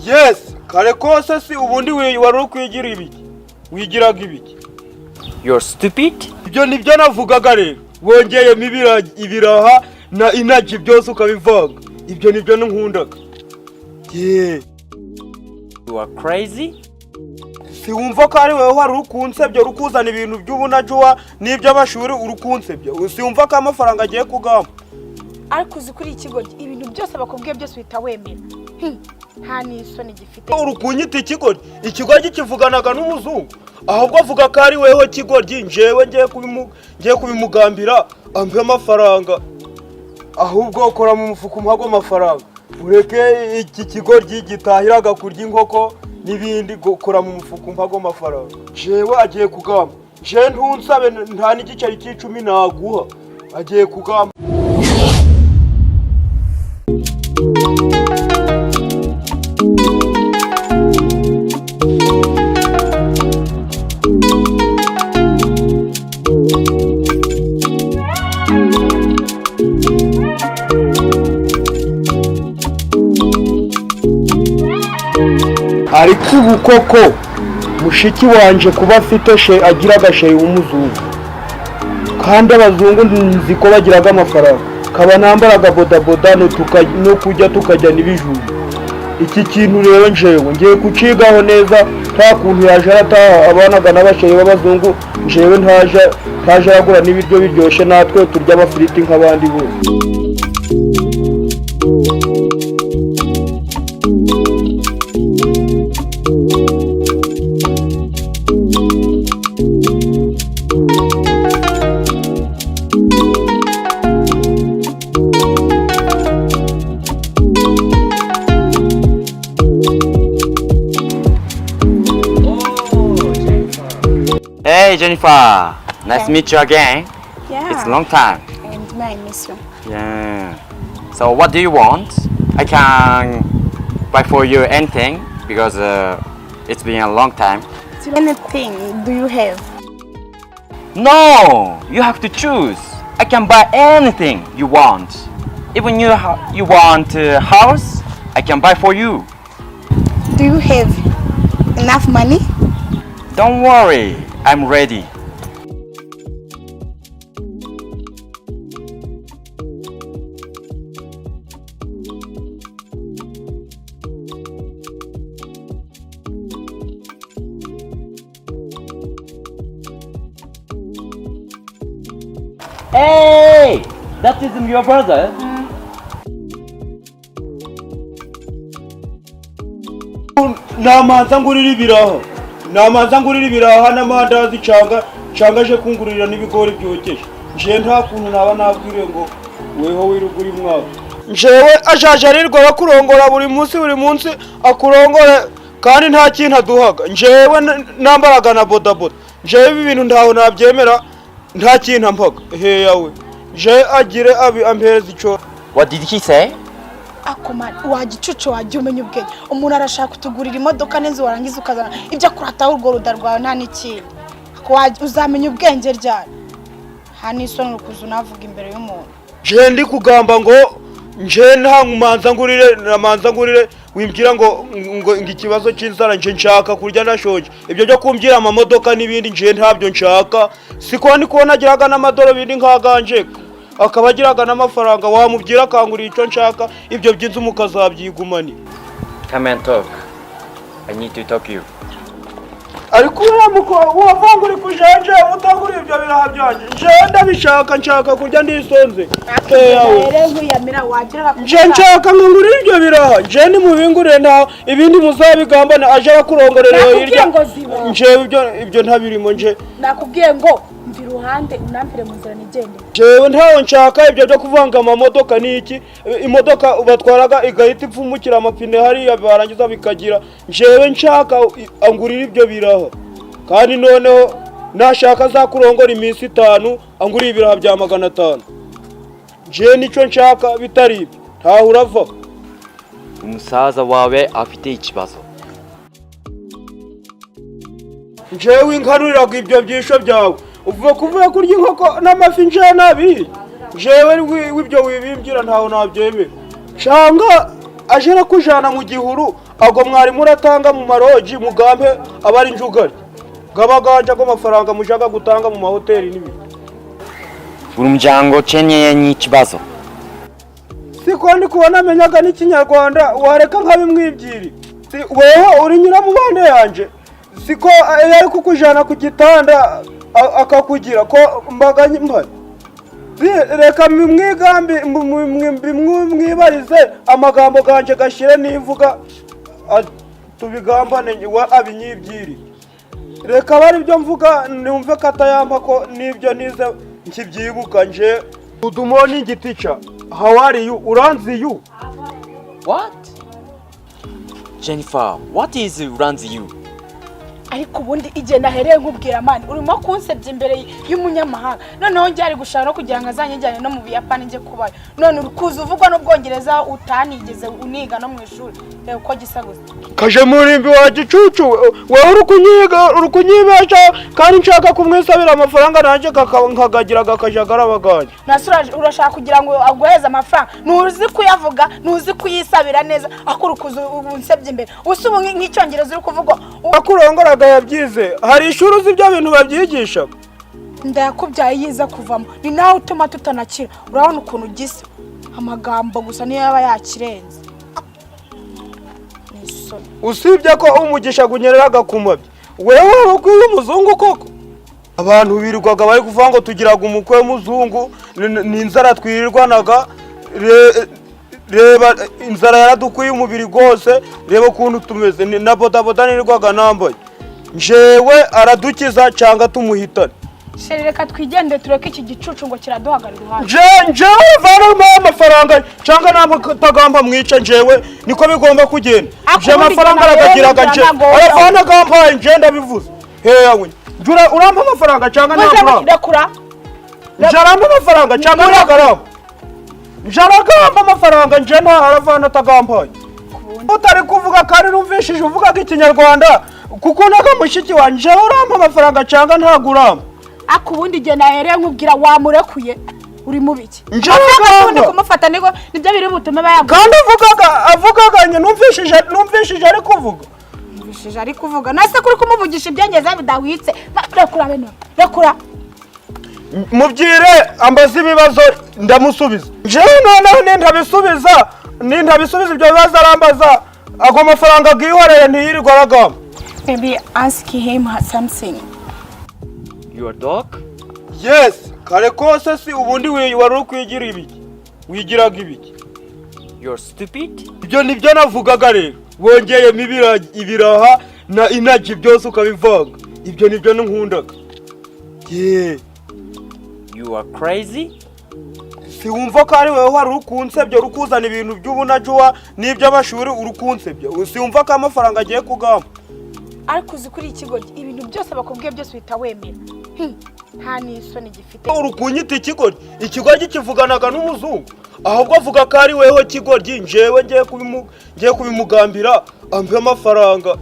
Yes, kare kose si ubundi wari uri kwigira ibiki? Wigiraga ibiki? You're stupid? Ibyo nibyo navugaga rero. Wongeyemo ibiraha na inaji, byose ukabivanga. Ibyo nibyo nkundaga. Ye. You are crazy? Si wumva ko ari wowe wari uri kunsebya, uri kuzana ibintu by'ubunajuwa n'iby'amashuri, uri kunsebya? Si wumva ko amafaranga agiye kugamba? Ariko uzi kuri iki kigoryi, ibintu byose bakubwiye byose uhita wemera. Nta n'isoni gifite. Uri kunyita ikigoryi? Ikigoryi kivuganaga n'umuzungu? Ahubwo avuga ko ari weho kigoryi. Njyewe ngiye kubimugambira ampe amafaranga. Ahubwo kora mu mufuka umuhago amafaranga, ureke iki kigoryi gitahiraga kurya inkoko n'ibindi. Kora mu mufuka umuhago amafaranga. Jewe agiye kugamba, je ntunsabe, nta n'igiceri cy'icumi naguha. Agiye kugamba. Ariko ubu koko mushiki wanje kuba afite she agira agasheri w'umuzungu, kandi abazungu nzi ko bagiraga amafaranga, kaba nambaraga bodaboda no kujya tukajya n'ibijumba. Iki kintu rero njewe ngiye kucigaho neza. Nta kuntu yaje arataha abanaga n'abasheri b'abazungu, njewe ntaje ntaje aragura n'ibiryo biryoshye, natwe turya amafiriti nk'abandi bose. Hey Jennifer, nice to meet you again. Yeah. It's a long time. And I miss you. Yeah. So what do you want? I can buy for you anything because it's been a long time. Anything do you have? No, you have to choose. I can buy anything you want. Even you want a house, I can buy for you. Do you have enough money? Don't worry, I'm ready. Hey, that is your brother. Namanza ngurira ibiraha, namanza ngurira ibiraha n'amandazi, canga aje kungurira n'ibigori byokeje. Nje nta kuntu naba nabwiriye ngo weho wirirwa uri mwaka. Njewe ashaje arirwa bakurongora buri munsi, buri munsi akurongore kandi nta kintu aduhaga. Njewe nambaraga na bodaboda. Njewe ibi bintu ntaho nabyemera, nta kintu ampaga. Heyawe, nje agire abi ampereza ico. What did he say? Akomana wa gicucu, wajya umenya ubwenge. Umuntu arashaka kutugurira imodoka n'inzu, warangiza ukazana ibyo kurataho urwo ruda rwawe, nta n'ikindi. Uzamenya ubwenge ryari? Nta n'isoni ukuza unavuga imbere y'umuntu. Nje ndi kugamba ngo nje nta manza ngurire, namanza ngurire. Wimbwira ngo ikibazo cy'inzara. Nje nshaka kurya, ndashonje. Ibyo byo kumbwira amamodoka n'ibindi, nje ntabyo nshaka. Siko ndi kubona agiraga n'amadorobindi nk'aganje, akaba agiraga n'amafaranga, wamubwira akangurira icyo nshaka. Ibyo by'inzu mukazabyigumanira. Come and talk. I need to talk you. Ariko uriya mukobwa wavanga uri kujenje utanguriye ibyo biraha byanjye. Nje ndabishaka, nshaka kurya, ndisonze. Heyawe. Rero nkuyamira wagira. Nje nshaka ngo ngurire ibyo biraha. Nje nimubingurire, nta ibindi muzabigambane, aje arakurongorera iyo Nakubwiye hirya. ngo ziba. Nje ibyo ntabirimo nje. Nakubwiye ngo mva iruhande, unampire mu nzira nigendere. Jewe ntawe nshaka ibyo byo kuvanga amamodoka n'iki. Imodoka batwaraga igahita ipfumukira amapine hariya, barangiza bikagira. Njewe nshaka angurira ibyo biraha, kandi noneho nashaka azakurongora iminsi 5 angurira ibiraha bya 500. Njewe nicyo nshaka, bitari ibyo ntaho urava. Umusaza wawe afite ikibazo. Njewe inkanuriraga ibyo byisho byawe, uvuga kuvuga kurya inkoko n'amafi, njewe nabi. Njewe w'ibyo wibimbwira ntaho nabyemera. Canga aje kujana mu gihuru, ago mwarimu uratanga mu maroji, mugambe aba ari njugari gabaganje, ago mafaranga mujaga gutanga mu mahoteli n'ibindi. Umuryango ukeneye n'ikibazo. Siko ndi kubona amenyaga n'ikinyarwanda, wareka nkabimwibwira. Si weho uri nyiramubande yanje? Siko iyo ari kukujana ku gitanda akakugira ko mbaga mpari. Reka mwigambi mwibarize amagambo ganje gashire nivuga tubigambane, we abinyibwire. Reka bari ibyo mvuga numve ko atayampa, ko n'ibyo nize nkibyibuka nje. Good morning, teacher. How are you? Uranzi you? What? Jennifer, what is runs you? Ariko ubundi igihe nahereye nkubwira, man, urimo kunsebya imbere y'umunyamahanga. Noneho njye ari gushaka no kugira ngo azanyijyane no mu Buyapani njye kubayo, none uri kuza uvugwa n'Ubwongereza utanigeze uniga no mu ishuri. Reba uko gisa gusa. Kaje murimbi wa gicucu wewe, uri kunyiga, uri kunyibesha, kandi nshaka kumwisabira amafaranga nanjye nkagagira agakajagara baganje. Nase urashaka kugira ngo aguheze amafaranga? Ntuzi kuyavuga, ntuzi kuyisabira neza, akora ukuza unsebya imbere usa ubu nk'icyongereza uri kuvuga. Akurongoraga yabyize? Hari ishuri uzi ibyo bintu babyigisha? Ndayakubyaye yiza kuvamo, ni nawe utuma tutanakira. Urabona ukuntu gisa, amagambo gusa niyo yaba yakirenze, ni isoni. Usibye ko umugisha gunyereraga ku mabyi, wewe waba ukwiye umuzungu koko? Abantu birirwaga bari kuvuga ngo tugiraga umukwe w'umuzungu, ni inzara twirirwanaga. Reba inzara yaradukwiye umubiri rwose, reba ukuntu tumeze. Na bodaboda nirirwaga nambaye. Njewe aradukiza cyangwa tumuhitane. Chéri, reka twigende, tureke iki gicucu ngo kiraduhagarara iruhande. Njewe vanamo amafaranga cyangwa ntabwo mwica. Njewe niko bigomba kugenda. Nje Ako ubundi amafaranga jye aragagiraga nje ntabwo aravana gampaye. Nje ndabivuze heyawe, njura urampa amafaranga cyangwa Muze ntabwo? rekura. Nje arampa amafaranga cyangwa ntabwo arampa? Nje aragamba amafaranga, nje nta aravana atagampaye. Utari kuvuga kandi numvishije uvugaga ikinyarwanda kuko naga mushiki wanjye. Njewe urampa amafaranga cyangwa ntabwo urampa? Ako ubundi igihe nahereye nkubwira, wamurekuye, uri mu biki? Nje Amafaranga aragamba. ubundi kumufata niko nibyo biri butume bayaguha? Kandi avugaga nye numvishije ari kuvuga. Numvishije ari kuvuga, nase kuri kumuvugisha ibyongereza bidahwitse. Rekura bene, rekura. Mubyire ambaza ibibazo ndamusubiza. Njyewe noneho nintabisubiza ibyo bibazo arambaza, ago mafaranga bwihorere, ntiyirirwa aragamba. Maybe ask him something. Your dog? Yes. Kare kose si ubundi wari uri kwigira ibiki? Wigiraga ibiki? You're stupid. Ibyo nibyo navugaga rero. Wongeyemo ibiraha na inagi byose ukabivanga. Ibyo nibyo nkundaga. Ye. You are crazy. Si wumva ko ari wowe wari uri kunsebya, uri kuzana ibintu by'ubunajuwa n'iby'amashuri, uri kunsebya? Si wumva ko amafaranga agiye kugamba? Ariko uzi kuri iki kigoryi, ibintu byose bakubwiye byose uhita wemera. Nta n'isoni gifite. Uri kunyita ikigoryi? Ikigoryi kivuganaga n'umuzungu? Ahubwo avuga ko ari weho kigoryi. Njyewe ngiye kubimugambira ampe amafaranga.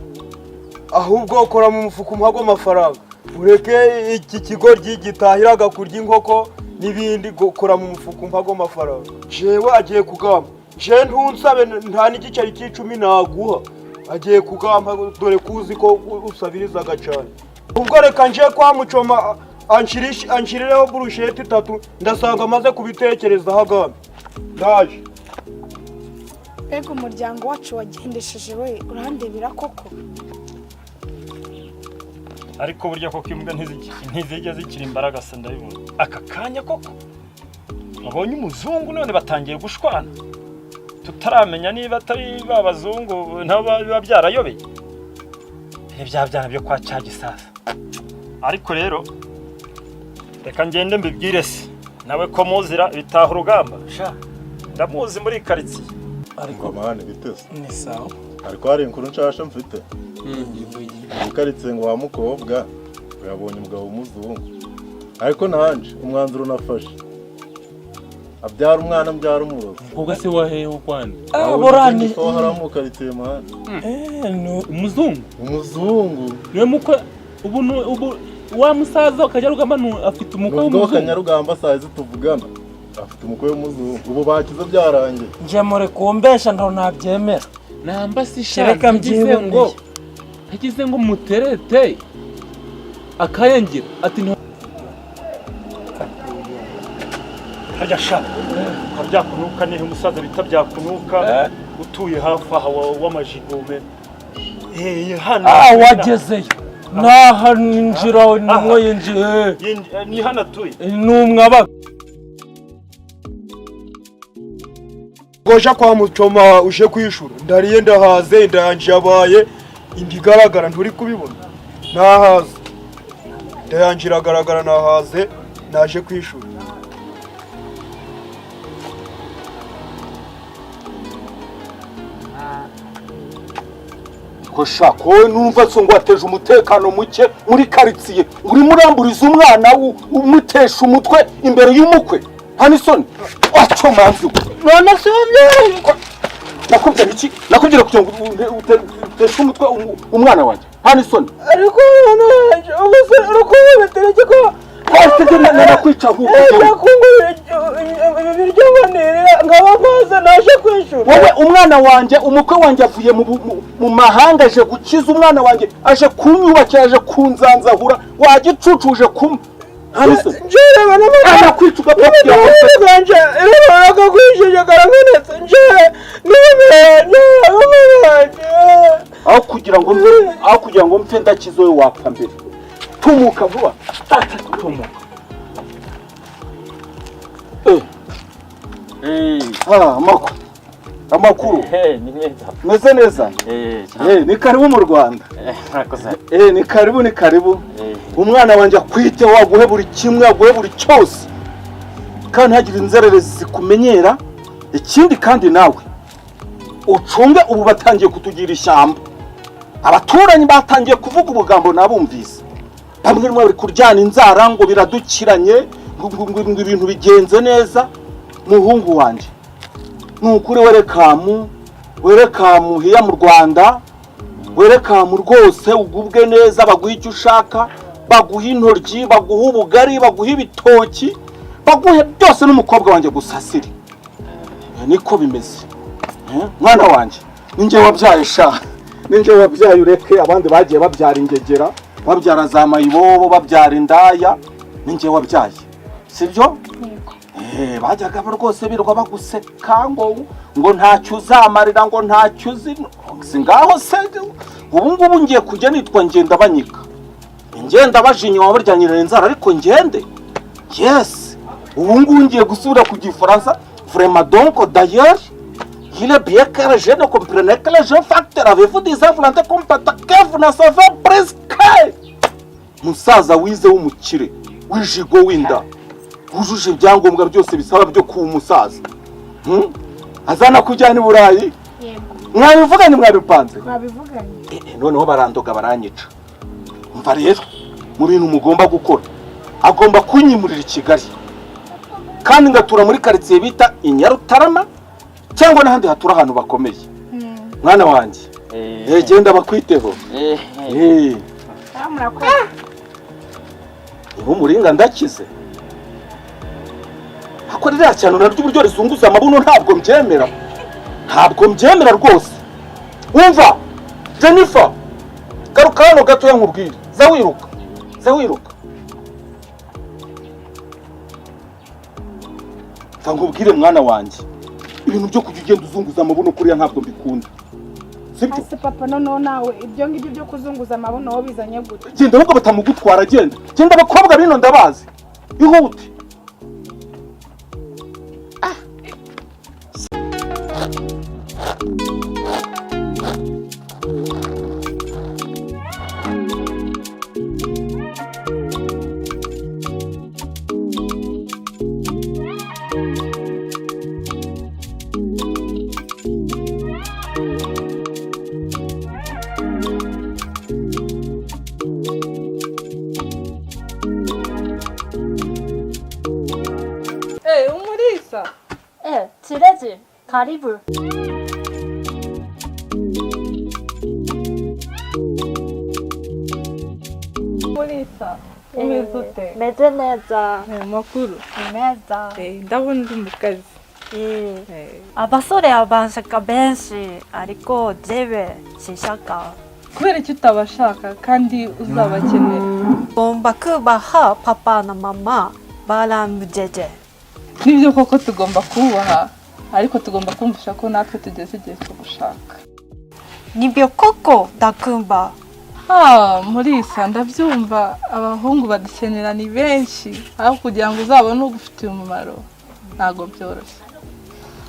Ahubwo ukora mu mufuka umuhago amafaranga, ureke iki kigoryi gitahiraga kurya inkoko n'ibindi. Kora mu mufuka umuhago amafaranga. Jewe agiye kugamba, je ntunsabe nta n'igiceri cy'icumi naguha. Agiye kugamba, dore kuzi ko usabirizaga cyane. Ubwo reka nje kwa Mucoma anshirireho burusheti 3, ndasanga amaze kubitekerezaho agambe. Ndaje. Mbega umuryango wacu wagendesheje we, urandebera koko. Ariko burya koko imbwa ntizijya zikira imbaraga se, ndabibona aka kanya koko babonye umuzungu none batangiye gushwana, tutaramenya niba atari ba bazungu nabo biba byarayobeye. Ni bya byana byo kwa cya gisaza. Ariko rero reka ngende mbibwire se nawe ko muzira bitaha urugamba, sha ndamuzi muri karitsiye. Ariko mani biteze ni sawa. Ariko hari inkuru nshasha mfite. Karitsiye ngo wa mukobwa yabonye umugabo w'umuzungu, ariko nanje umwanzuro nafashe, abyara umwana mbyara umurozi. Umukobwa se wahehe kwani? Borani haramu karitsiye mani. No umuzungu. Umuzungu niwe mukwe ubu ubu wa musaza Kanyarugamba afite umukwe w'umuzungu. Kanyarugamba sazi tuvugana afite umukwe w'umuzungu, ubu bakize byarangiye. Nje more kumbesha ndo nabyemera. Namba si shaka ngo hagize ngo muterete akayangira ati hajya sha byakunuka nihe umusaza bita byakunuka utuye hafi aha w'amajigome hano. Wagezeyo naha ninjira nimwe yinjiye ni hano atuye numwaba goja kwa Mucoma uje kwishura. Ndariye ndahaze, ndayanje yabaye indigaragara, nturi kubibona. Nahaze ndayanje iragaragara, nahaze naje kwishura. Ko shako numva so ngo ateje umutekano muke muri karitsiye, uri muramburiza umwana umutesha umutwe imbere y'umukwe. Nta n'isoni wacomanzi. None se nakubwira iki? Nakubwira kugira ngo uteshe umutwe umwana wanjye. Nta n'isoni. Ariko nanje ubuse urukubetereke ko nakwica nk'uko ibiryo bonera nkaba maze naje kwishura. Wowe umwana wanjye, umukwe wanjye avuye mu mahanga aje gukiza umwana wanjye, aje kunyubakira, aje kunzanzahura, wagicucuje kum njyewe nakwica aho kugira ngo mpfe ndakize wowe wapfa mbere. Tumuka vuba, tumuka. Amakuru meze neza. Ni karibu mu Rwanda. Ni karibu, ni karibu. Umwana wanjye akwite, waguhe buri kimwe, aguhe buri cyose, kandi ntagire inzererezi zikumenyera. Ikindi kandi nawe ucunge, ubu batangiye kutugira ishyamba. Abaturanyi batangiye kuvuga ubugambo nabumvise. Bamwe bari kuryana inzara ngo biradukiranye, ngo ibintu bigenze neza. Muhungu wanjye nukuri werekamu hiya mu Rwanda, werekamu rwose ugubwe neza, baguha icyo ushaka, baguha intoryi, baguha ubugari, baguha ibitoki, baguhe byose, n'umukobwa wanjye gusasire. Niko bimeze mwana wanjye, ninjye wabyaye sha, ninjye wabyaye. Ureke abandi bagiye babyara ingegera, babyara za mayibobo, babyara indaya, ninjye wabyaye, sibyo? Bajyaga rwose birwa baguseka ngo ntacyo uzamarira, ngo ntacyo uzi. Ngaho se ubu ngubu ngiye kujya nitwa ngenda banyika, ngenda bajinywa baryanyirira inzara, ariko ngende Yes, ubu ngubu ngiye gusubira ku gifaransa. Vraiment, donc d'ailleurs il est bien que je ne comprenais que les jeunes facteurs. Avez-vous des volonté comme papa que vous ne savez presque. Musaza wize w'umukire w'ijigo w'inda wujuje ibyangombwa byose bisaba byo kuba umusaza. Azana kujyana i Burayi. Yego. Mwabivuganye, mwabipanze? Twabivuganye. Noneho barandoga, baranyica. Umva rero, mu bintu mugomba gukora, agomba kunyimurira i Kigali kandi ngatura muri karitsiye bita i Nyarutarama cyangwa n'ahandi hatura ahantu bakomeye. Mwana wanjye, genda bakwiteho. Ah, murakoze. Ubu umuringa ndakize. Ako ririya cyane naryo uburyo rizunguza amabuno, ntabwo mbyemera, ntabwo mbyemera rwose. Wumva Jennifer, garuka hano gatoya nkubwire. Za wiruka, za wiruka. Mva nkubwire mwana wanjye, ibintu byo kujya ugenda uzunguza amabuno kuriya ntabwo mbikunda, sibyo? Ase papa, noneho nawe ibyo ngibyo byo kuzunguza amabuno wowe bizanye gute? Genda ahubwo batamugutwara. Genda, genda, abakobwa bino ndabazi. Ihute. Eh, Umulisa. Eh, Kirezi, karibu. Umulisa. Umeze ute? Meze neza. Makuru. Ni meza. Ndabona uri mu kazi. Abasore abanshaka benshi ariko jewe sinshaka. Kubera icyo utabashaka kandi uzabakenera? Ngomba kubaha papa na mama barambujeje. Nibyo koko tugomba kubaha, ariko tugomba kumvisha ko natwe tugeze igihe cyo gushaka. Nibyo koko ndakumva. Ah, Mulisa, ndabyumva, abahungu badukenera ni benshi, ariko kugira ngo uzabone ugufitiye umumaro ntabwo byoroshye.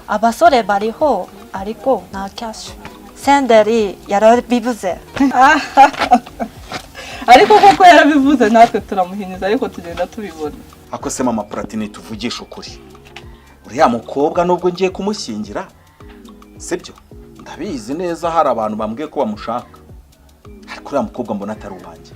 Abasore bariho ariko nta cash. Senderi yarabivuze. Ariko koko yarabivuze, natwe turamuhinyuza, ariko tugenda tubibona. Ako se mama Platini, tuvugisha ukuri, uriya mukobwa nubwo ngiye kumushyingira, sibyo, ndabizi neza hari abantu bambwiye ko bamushaka, ariko uriya mukobwa mbona atari uwanjye.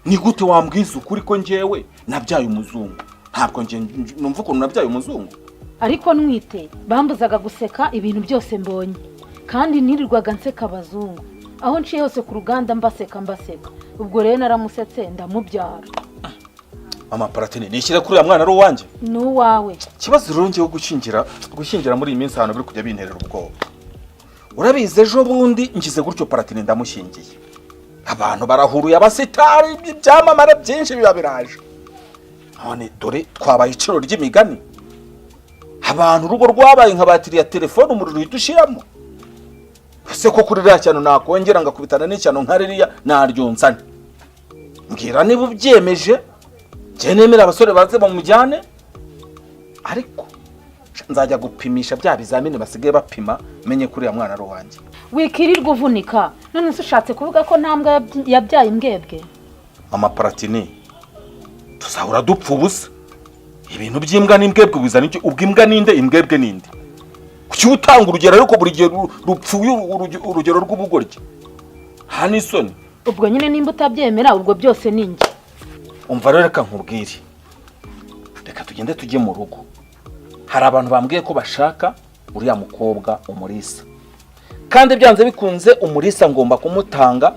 Ni gute wambwiza ukuri ko njyewe nabyaye umuzungu? Ntabwo njye numva ukuntu nabyaye umuzungu. Ariko nwite bambuzaga guseka ibintu byose mbonye, kandi nirirwaga nseka abazungu aho nciye hose ku ruganda, mbaseka mbaseka. Ubwo rero naramusetse ndamubyara. Mama Platini, nishyire kuri uriya mwana ari uwanjye? Ni uwawe. Ikibazo rero ngiye gushyingira muri iyi minsi ahantu biri kujya binterera ubwoba. Urabizi, ejo bundi ngize gutyo Platini ndamushyingiye, abantu barahuruye, abasitari, ibyamamare byinshi biba biraje. None dore twabaye iciro ry'imigani, abantu urugo rwabaye nka batiri ya telefone, umuriro uhita ushiramo. Ese ko kuri ririya cyano nakongera ngakubitana n'icyano nka ririya naryonsane? Mbwira niba ubyemeje, njye nemera abasore baze bamujyane, ariko nzajya gupimisha bya bizamini basigaye bapima, menye ko uriya mwana ari uwanjye. Wikirirwa uvunika. None se ushatse kuvuga ko nta mbwa yabyaye imbwebwe? Mama Platini, tuzahora dupfa ubusa. Ibintu by'imbwa n'imbwebwe bizana iki? Ubwo imbwa ninde, imbwebwe ninde? Kuki utanga urugero ariko buri gihe rupfuye, urugero rw'ubugoryi? Nta n'isoni. Ubwo nyine nimba utabyemera, ubwo byose ni njye. Umva rero, reka nkubwire, reka tugende tujye mu rugo. Hari abantu bambwiye ko bashaka uriya mukobwa Umurisa, kandi byanze bikunze Umurisa ngomba kumutanga.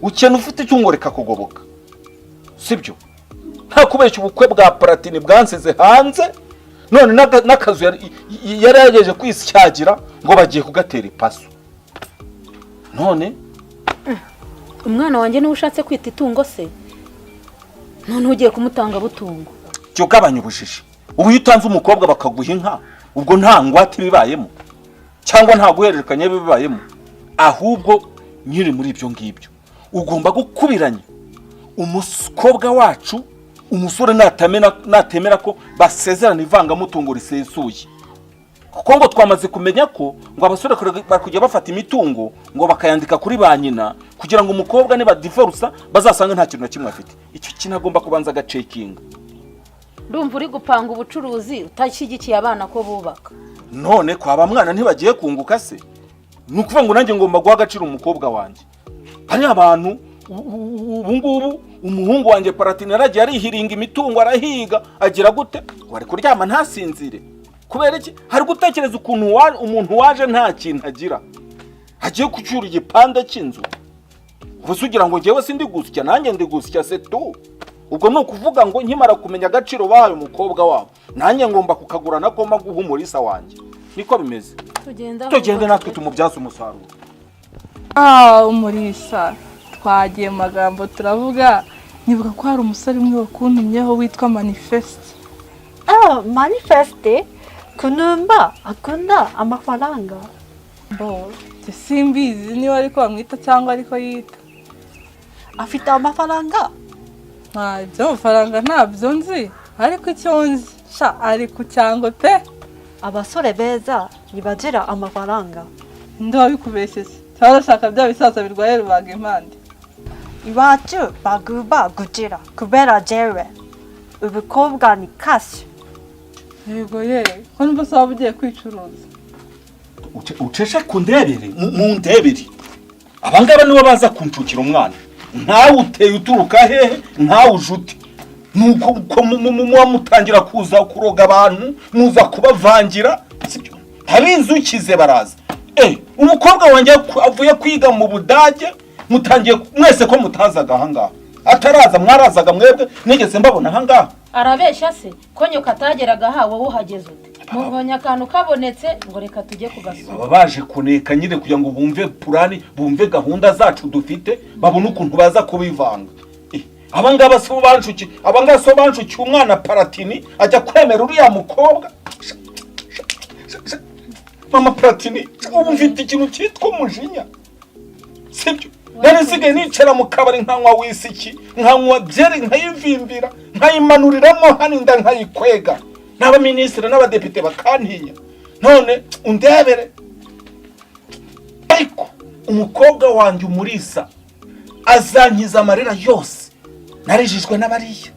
Ukena ufite itungo rikakugoboka, sibyo? Nta kubeshya, ubukwe bwa Platini bwansize hanze. None n'akazu yari yagejeje kwisyagira ngo bagiye kugatera ipasu none. Umwana wanjye niwe ushatse kwita itungo se? None ugiye kumutanga butungo? Jya ugabanya ubujiji. Ubu iyo utanze umukobwa bakaguha inka, ubwo nta ngwate ibibayemo cyangwa nta guhererekanya bibayemo. Ahubwo nyiri muri ibyo ngibyo ugomba gukubiranya umukobwa wacu Umusore natemera ko basezerana ivangamutungo risesuye, kuko ngo twamaze kumenya ko ngo abasore bari kujya bafata imitungo ngo bakayandika kuri ba nyina, kugira ngo umukobwa nibadivorusa bazasange nta kintu na kimwe afite. Icyo kintu agomba kubanza agacekinga. Ndumva uri gupanga ubucuruzi utashyigikiye abana ko bubaka. None kwaba mwana ntibagiye kunguka se? Ni ukuvuga ngo nanjye ngomba guha agaciro umukobwa wanjye. Hari abantu ubu ngubu, umuhungu wanjye Paratini yaragiye arihiringa imitungo, arahiga, agira gute, ngo ari kuryama ntasinzire. Kubera iki? Hari gutekereza ukuntu umuntu waje nta kintu agira agiye kucyura igipande cy'inzu. Ubu se ugira ngo njyewe sindi gusya? Nanjye ndi gusya se tu. Ubwo ni ukuvuga ngo nkimara kumenya agaciro bahaye umukobwa wabo, nanjye ngomba kukagurana ko guha Umurisa wanjye. Niko bimeze. Tugenda. Tugende natwe tumubyaze umusaruro. Ah, Umurisa, twagiye mu magambo turavuga, nibuka ko hari umusore umwe wakuntumyeho witwa Manifeste. Ah, Manifeste kunumba akunda amafaranga. Bo, njye simbizi niba ariko bamwita cyangwa ariko yita. Afite amafaranga? Nta iby'amafaranga ntabyo nzi, ariko icyo nzi sha ari ku cyangwe pe. Abasore beza ntibagira amafaranga. Ninde wabikubeshyeye? Cyangwa urashaka bya bisaza birwaye rubaga impande? Iwacu bagomba gukira kubera jewe. Ubukobwa ni cash. Yego ye, ko numva se waba ugiye kwicuruza? Uceshe kundebere, mundebere, abangaba nibo baza kunshukira umwana. Nkawe uteye uturuka hehe? Nkawe uje ute? Nuko uko muba mutangira kuza kuroga abantu, muza kubavangira, sibyo? Abinzukize baraza. Umukobwa wanjye avuye kwiga mu Budage, mutangiye mwese ko mutazaga ahangaha. Ataraza mwarazaga mwebwe? Nigeze mbabona ahangaha? Arabeshya se ko nyoka atageraga aha? Wowe uhageze ute? Mubonye akantu kabonetse ngo reka tujye kugasura. Baba baje kuneka nyine kugira ngo bumve plan, bumve gahunda zacu dufite, babone ukuntu baza kubivanga. Abangaba si bo banshuki, abangaba si bo banshukiye umwana Paratini ajya kwemera uriya mukobwa. Mama Paratini, ubu mfite ikintu cyitwa umujinya, sibyo? Nari nsigaye nicara mu kabari nkanywa wisiki, nkanywa byeri, nkayivimbira, nkayimanuriramo hano inda, nkayikwega, n'abaminisitiri n'abadepite bakantinya. None undebere. Ariko umukobwa wanjye Umurisa azankiza amarira yose narijijwe n'abariya.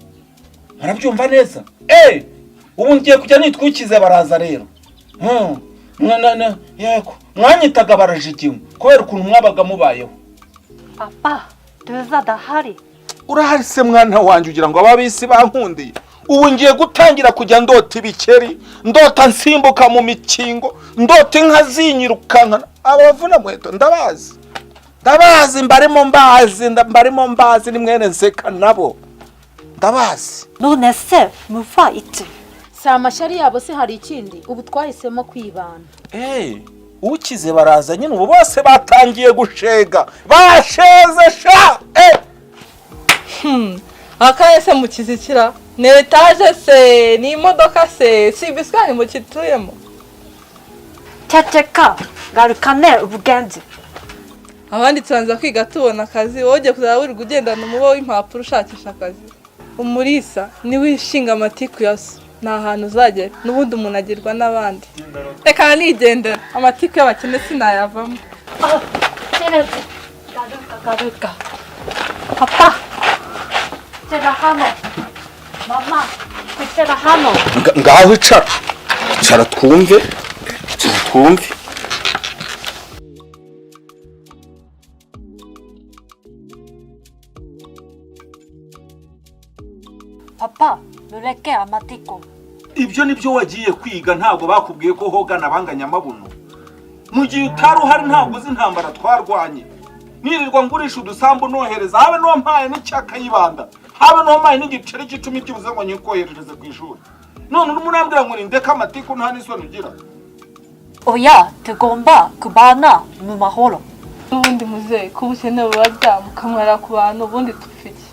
Murabyumva neza? Ubu ngiye kujya nitwikize baraza rero. Yego, mwanyitaga barajigiwe kubera ukuntu mwabaga mubayeho. Papa, tuza dahari. Urahari se mwana wanjye? Ugira ngo ababisi bankundiye? Ubu ngiye gutangira kujya ndota ibikeri, ndota nsimbuka mu mikingo, ndota inka zinyirukankana. Abavuna muheto ndabazi, ndabazi, mbarimo mbazi, mbarimo mbazi, ni mwene nseka nabo ndabazi. None se mufa iki? Si amashyari yabo se hari ikindi? Ubu twahisemo kwibana. Ukize baraza nyine, ubu bose batangiye gushega, basheze sha. Akaye se mukizikira ni etaje se, ni imodoka se, si ibiswani mukituyemo? Ceceka, garukane ubugenge. Abandi tubanza kwiga tubona akazi, wowe ugiye kuzaba wirirwa ugendana umuba w'impapuro ushakisha akazi. Umurisa niwe ishinga amatiku ya so, nta hantu uzagera. N'ubundi umuntu agirwa n'abandi. Reka nigendera, amatiku y'abakene sinayavamo. Garuka, garuka. Papa, icara hano. Mama, icara hano. Ngaho icara, icara twumve, icara twumve. Papa, mureke amatiku. Ibyo nibyo wagiye kwiga, ntabwo bakubwiye ko hogana banganya amabuno? Mu gihe utari uhari ntabwo uzi intambara twarwanye. Nirirwa ngurisha udusambu nohereza, habe n'uwampaye n'icyakayibanda, habe n'uwampaye n'igiceri cy'icumi cy'ubuze ngo nyikoherereze ku ishuri. None urimo urambwira ngo nindeke amatiku, nta n'isoni ugira? Oya, tugomba kubana mu mahoro. N'ubundi muzehe, ko ubukene bubarya mukamwara ku bantu, ubundi dupfa iki?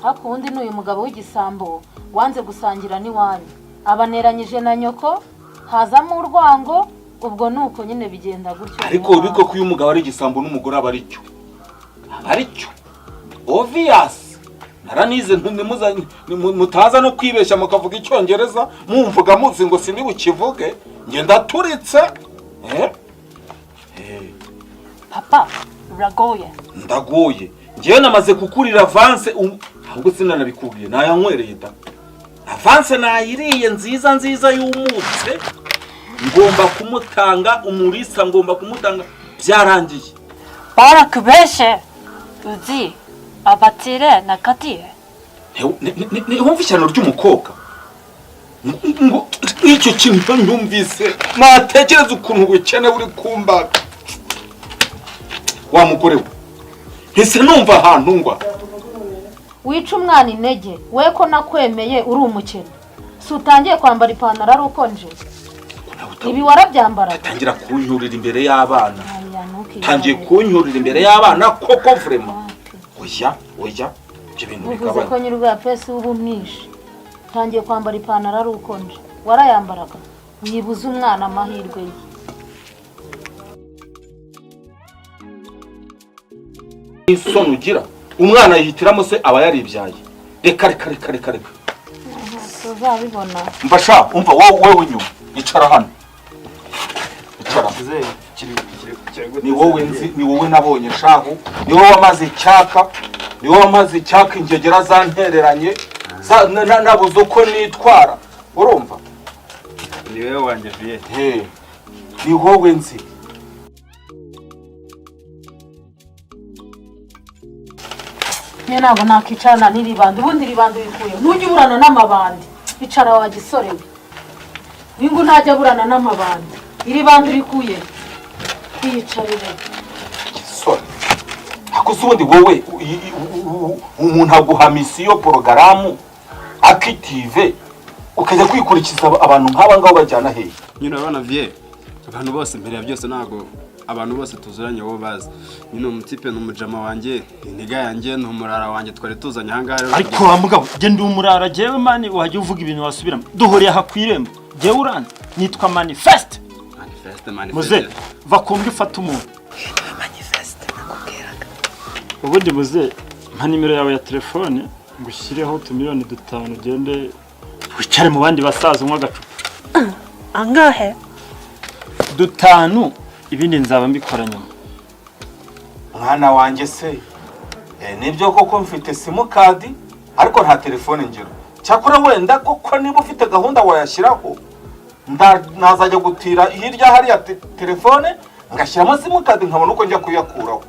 Ariko ubundi ni uyu mugabo w'igisambo wanze gusangira n'iwanyu, abaneranyije na nyoko, hazamo urwango. Ubwo ni uko nyine bigenda gutyo. Ariko ubiko ko uyu mugabo ari igisambo n'umugore aba ari cyo, aba ari cyo, obvious. Naranize, mutaza no kwibeshya mukavuga Icyongereza mumvuga muzi ngo sindi bukivuge. Nge ndaturitse, eh? Eh. Papa, uragoye. Ndagoye? Ngewe namaze kukurira avance, ahubwo sinanabikubwiye, nayanywereye da. Avance nayiriye nziza nziza yumutse. Ngomba kumutanga Umurisa, ngomba kumutanga, byarangiye. Barakubeshe, uzi abatire nakatiye. Wumva ishyano ry'umukobwa ngo icyo kintu nyumvise, natekereza ukuntu ubukene buri kumbaga wa mugore we, ntise numva ahantu ngwa. Wica umwana intege we, ko nakwemeye uri umukene, si utangiye kwambara ipantaro ari ukonje? Ibi warabyambaraga? Tangira kunyurira imbere y'abana. Aya, ntukiyobore. Tangiye kunyurira imbere y'abana koko, vraiment. Oya, oya, ibyo bintu Uvuze ko bigabanya. Nyir'ubwa pesi uba umwishe, utangiye kwambara ipantaro ari ukonje, warayambaraga? Wibuze umwana amahirwe ye. Isoni ugira, umwana yihitiramo se aba yaribyaye? Reka, reka, reka, reka, reka. Tuzabibona. Umva sha, umva wowe, wowe inyuma, icara hano, icara. Ni wowe nzi, ni wowe nabonye shahu, ni wowe wamaze icyaka, ni wowe wamaze icyaka. Ingegera zantereranye, nabuze uko nitwara, urumva? Ni wowe wanjye, vieux. He, ni wowe nzi. Niyo ntabwo nakwicarana n'iribandi. Ubundi iribandi ubikuye, ntujya uburana n'amabandi. Icara wa gisore we. Uyu ntajya aburana n'amabandi. Iribandi urikuye, kwiyicarire. Sore ariko se ubundi wowe umuntu aguha mission, porogaramu active, ukajya kwikurikiza abantu nk'aba ngaba bajyana hehe? Nyine urabona, vieux, abantu bose, mbere ya byose ntabwo abantu bose tuzuranye wowe bazi. Nyine umutipe ni umujama wanjye, ni nigga yanjye, ni umurara wanjye twari tuzanye ahangaha rero. Ariko wa mugabo, genda umurara jewe man, wajya uvuga ibintu wasubiramo. Duhuriye aha ku irembo, jewe uranzi, nitwa Manifeste. Manifeste, manifeste. Muze va ku mbwa ifata umuntu. Ubundi muze, mpa nimero yawe ya telefone ngushyireho utumiliyoni 5, ugende wicare mu bandi basaza unywa agacupa. Angahe? 5, ibindi nzaba mbikora nyuma. Mwana wanjye se, nibyo koko mfite simukadi ariko nta telefone ngira. Cyakora wenda koko niba ufite gahunda wayashyiraho, nazajya gutira hirya hariya telefone ngashyiramo simukadi, nkabona uko njya kuyakuraho.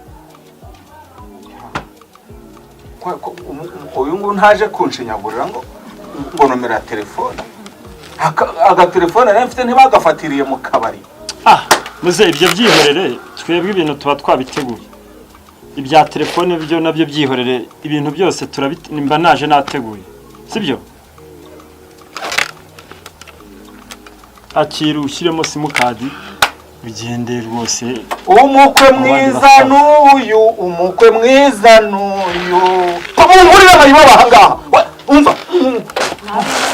Uyu nguyu ntaje kunshinyagurira ngo nomero ya telefone. Agatelefone nari mfite ntibagafatiriye mu kabari. Ah muze, ibyo byihorere, twebwe ibintu tuba twabiteguye. Ibya telefone byo nabyo byihorere, ibintu byose mba naje nateguye, sibyo? Akira ushyiremo simukadi ugende rwose. Umukwe Mu bandi mwiza basaza. N'uyu umukwe mwiza n'uyu, mungurire amayibo ahangaha. Umva.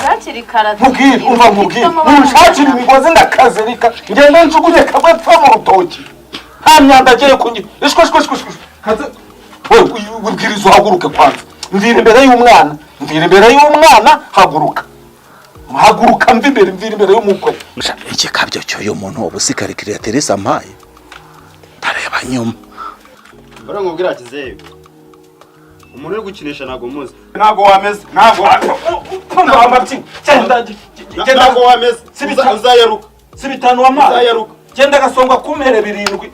Hakiri kare. Nkubwire, umva nkubwire, munshakire imigozi ndakazirika, ngende njugunye kamwe pfa mu rutoki. Nta myanda agiye kungi ishko ishko ishko ishko kaze. Wowe ubwiriza uhaguruke kwanza, mvira imbere y'umwana, mvira imbere y'umwana, haguruka, haguruka, mva imbere, mvira imbere y'umukwe. Ikikabyo cy'uyu muntu ubu si calculatrice ampaye, ndareba nyuma. Mbona nkubwira kizeyo, umuntu uri gukinisha ntabwo muzi, ntabwo wameze, ntabwo genda. Ntabwo wameze. Si bitanu. Uzayaruka. Si 5 wampaye? Uzayaruka. Genda, gasonga kumpere 7.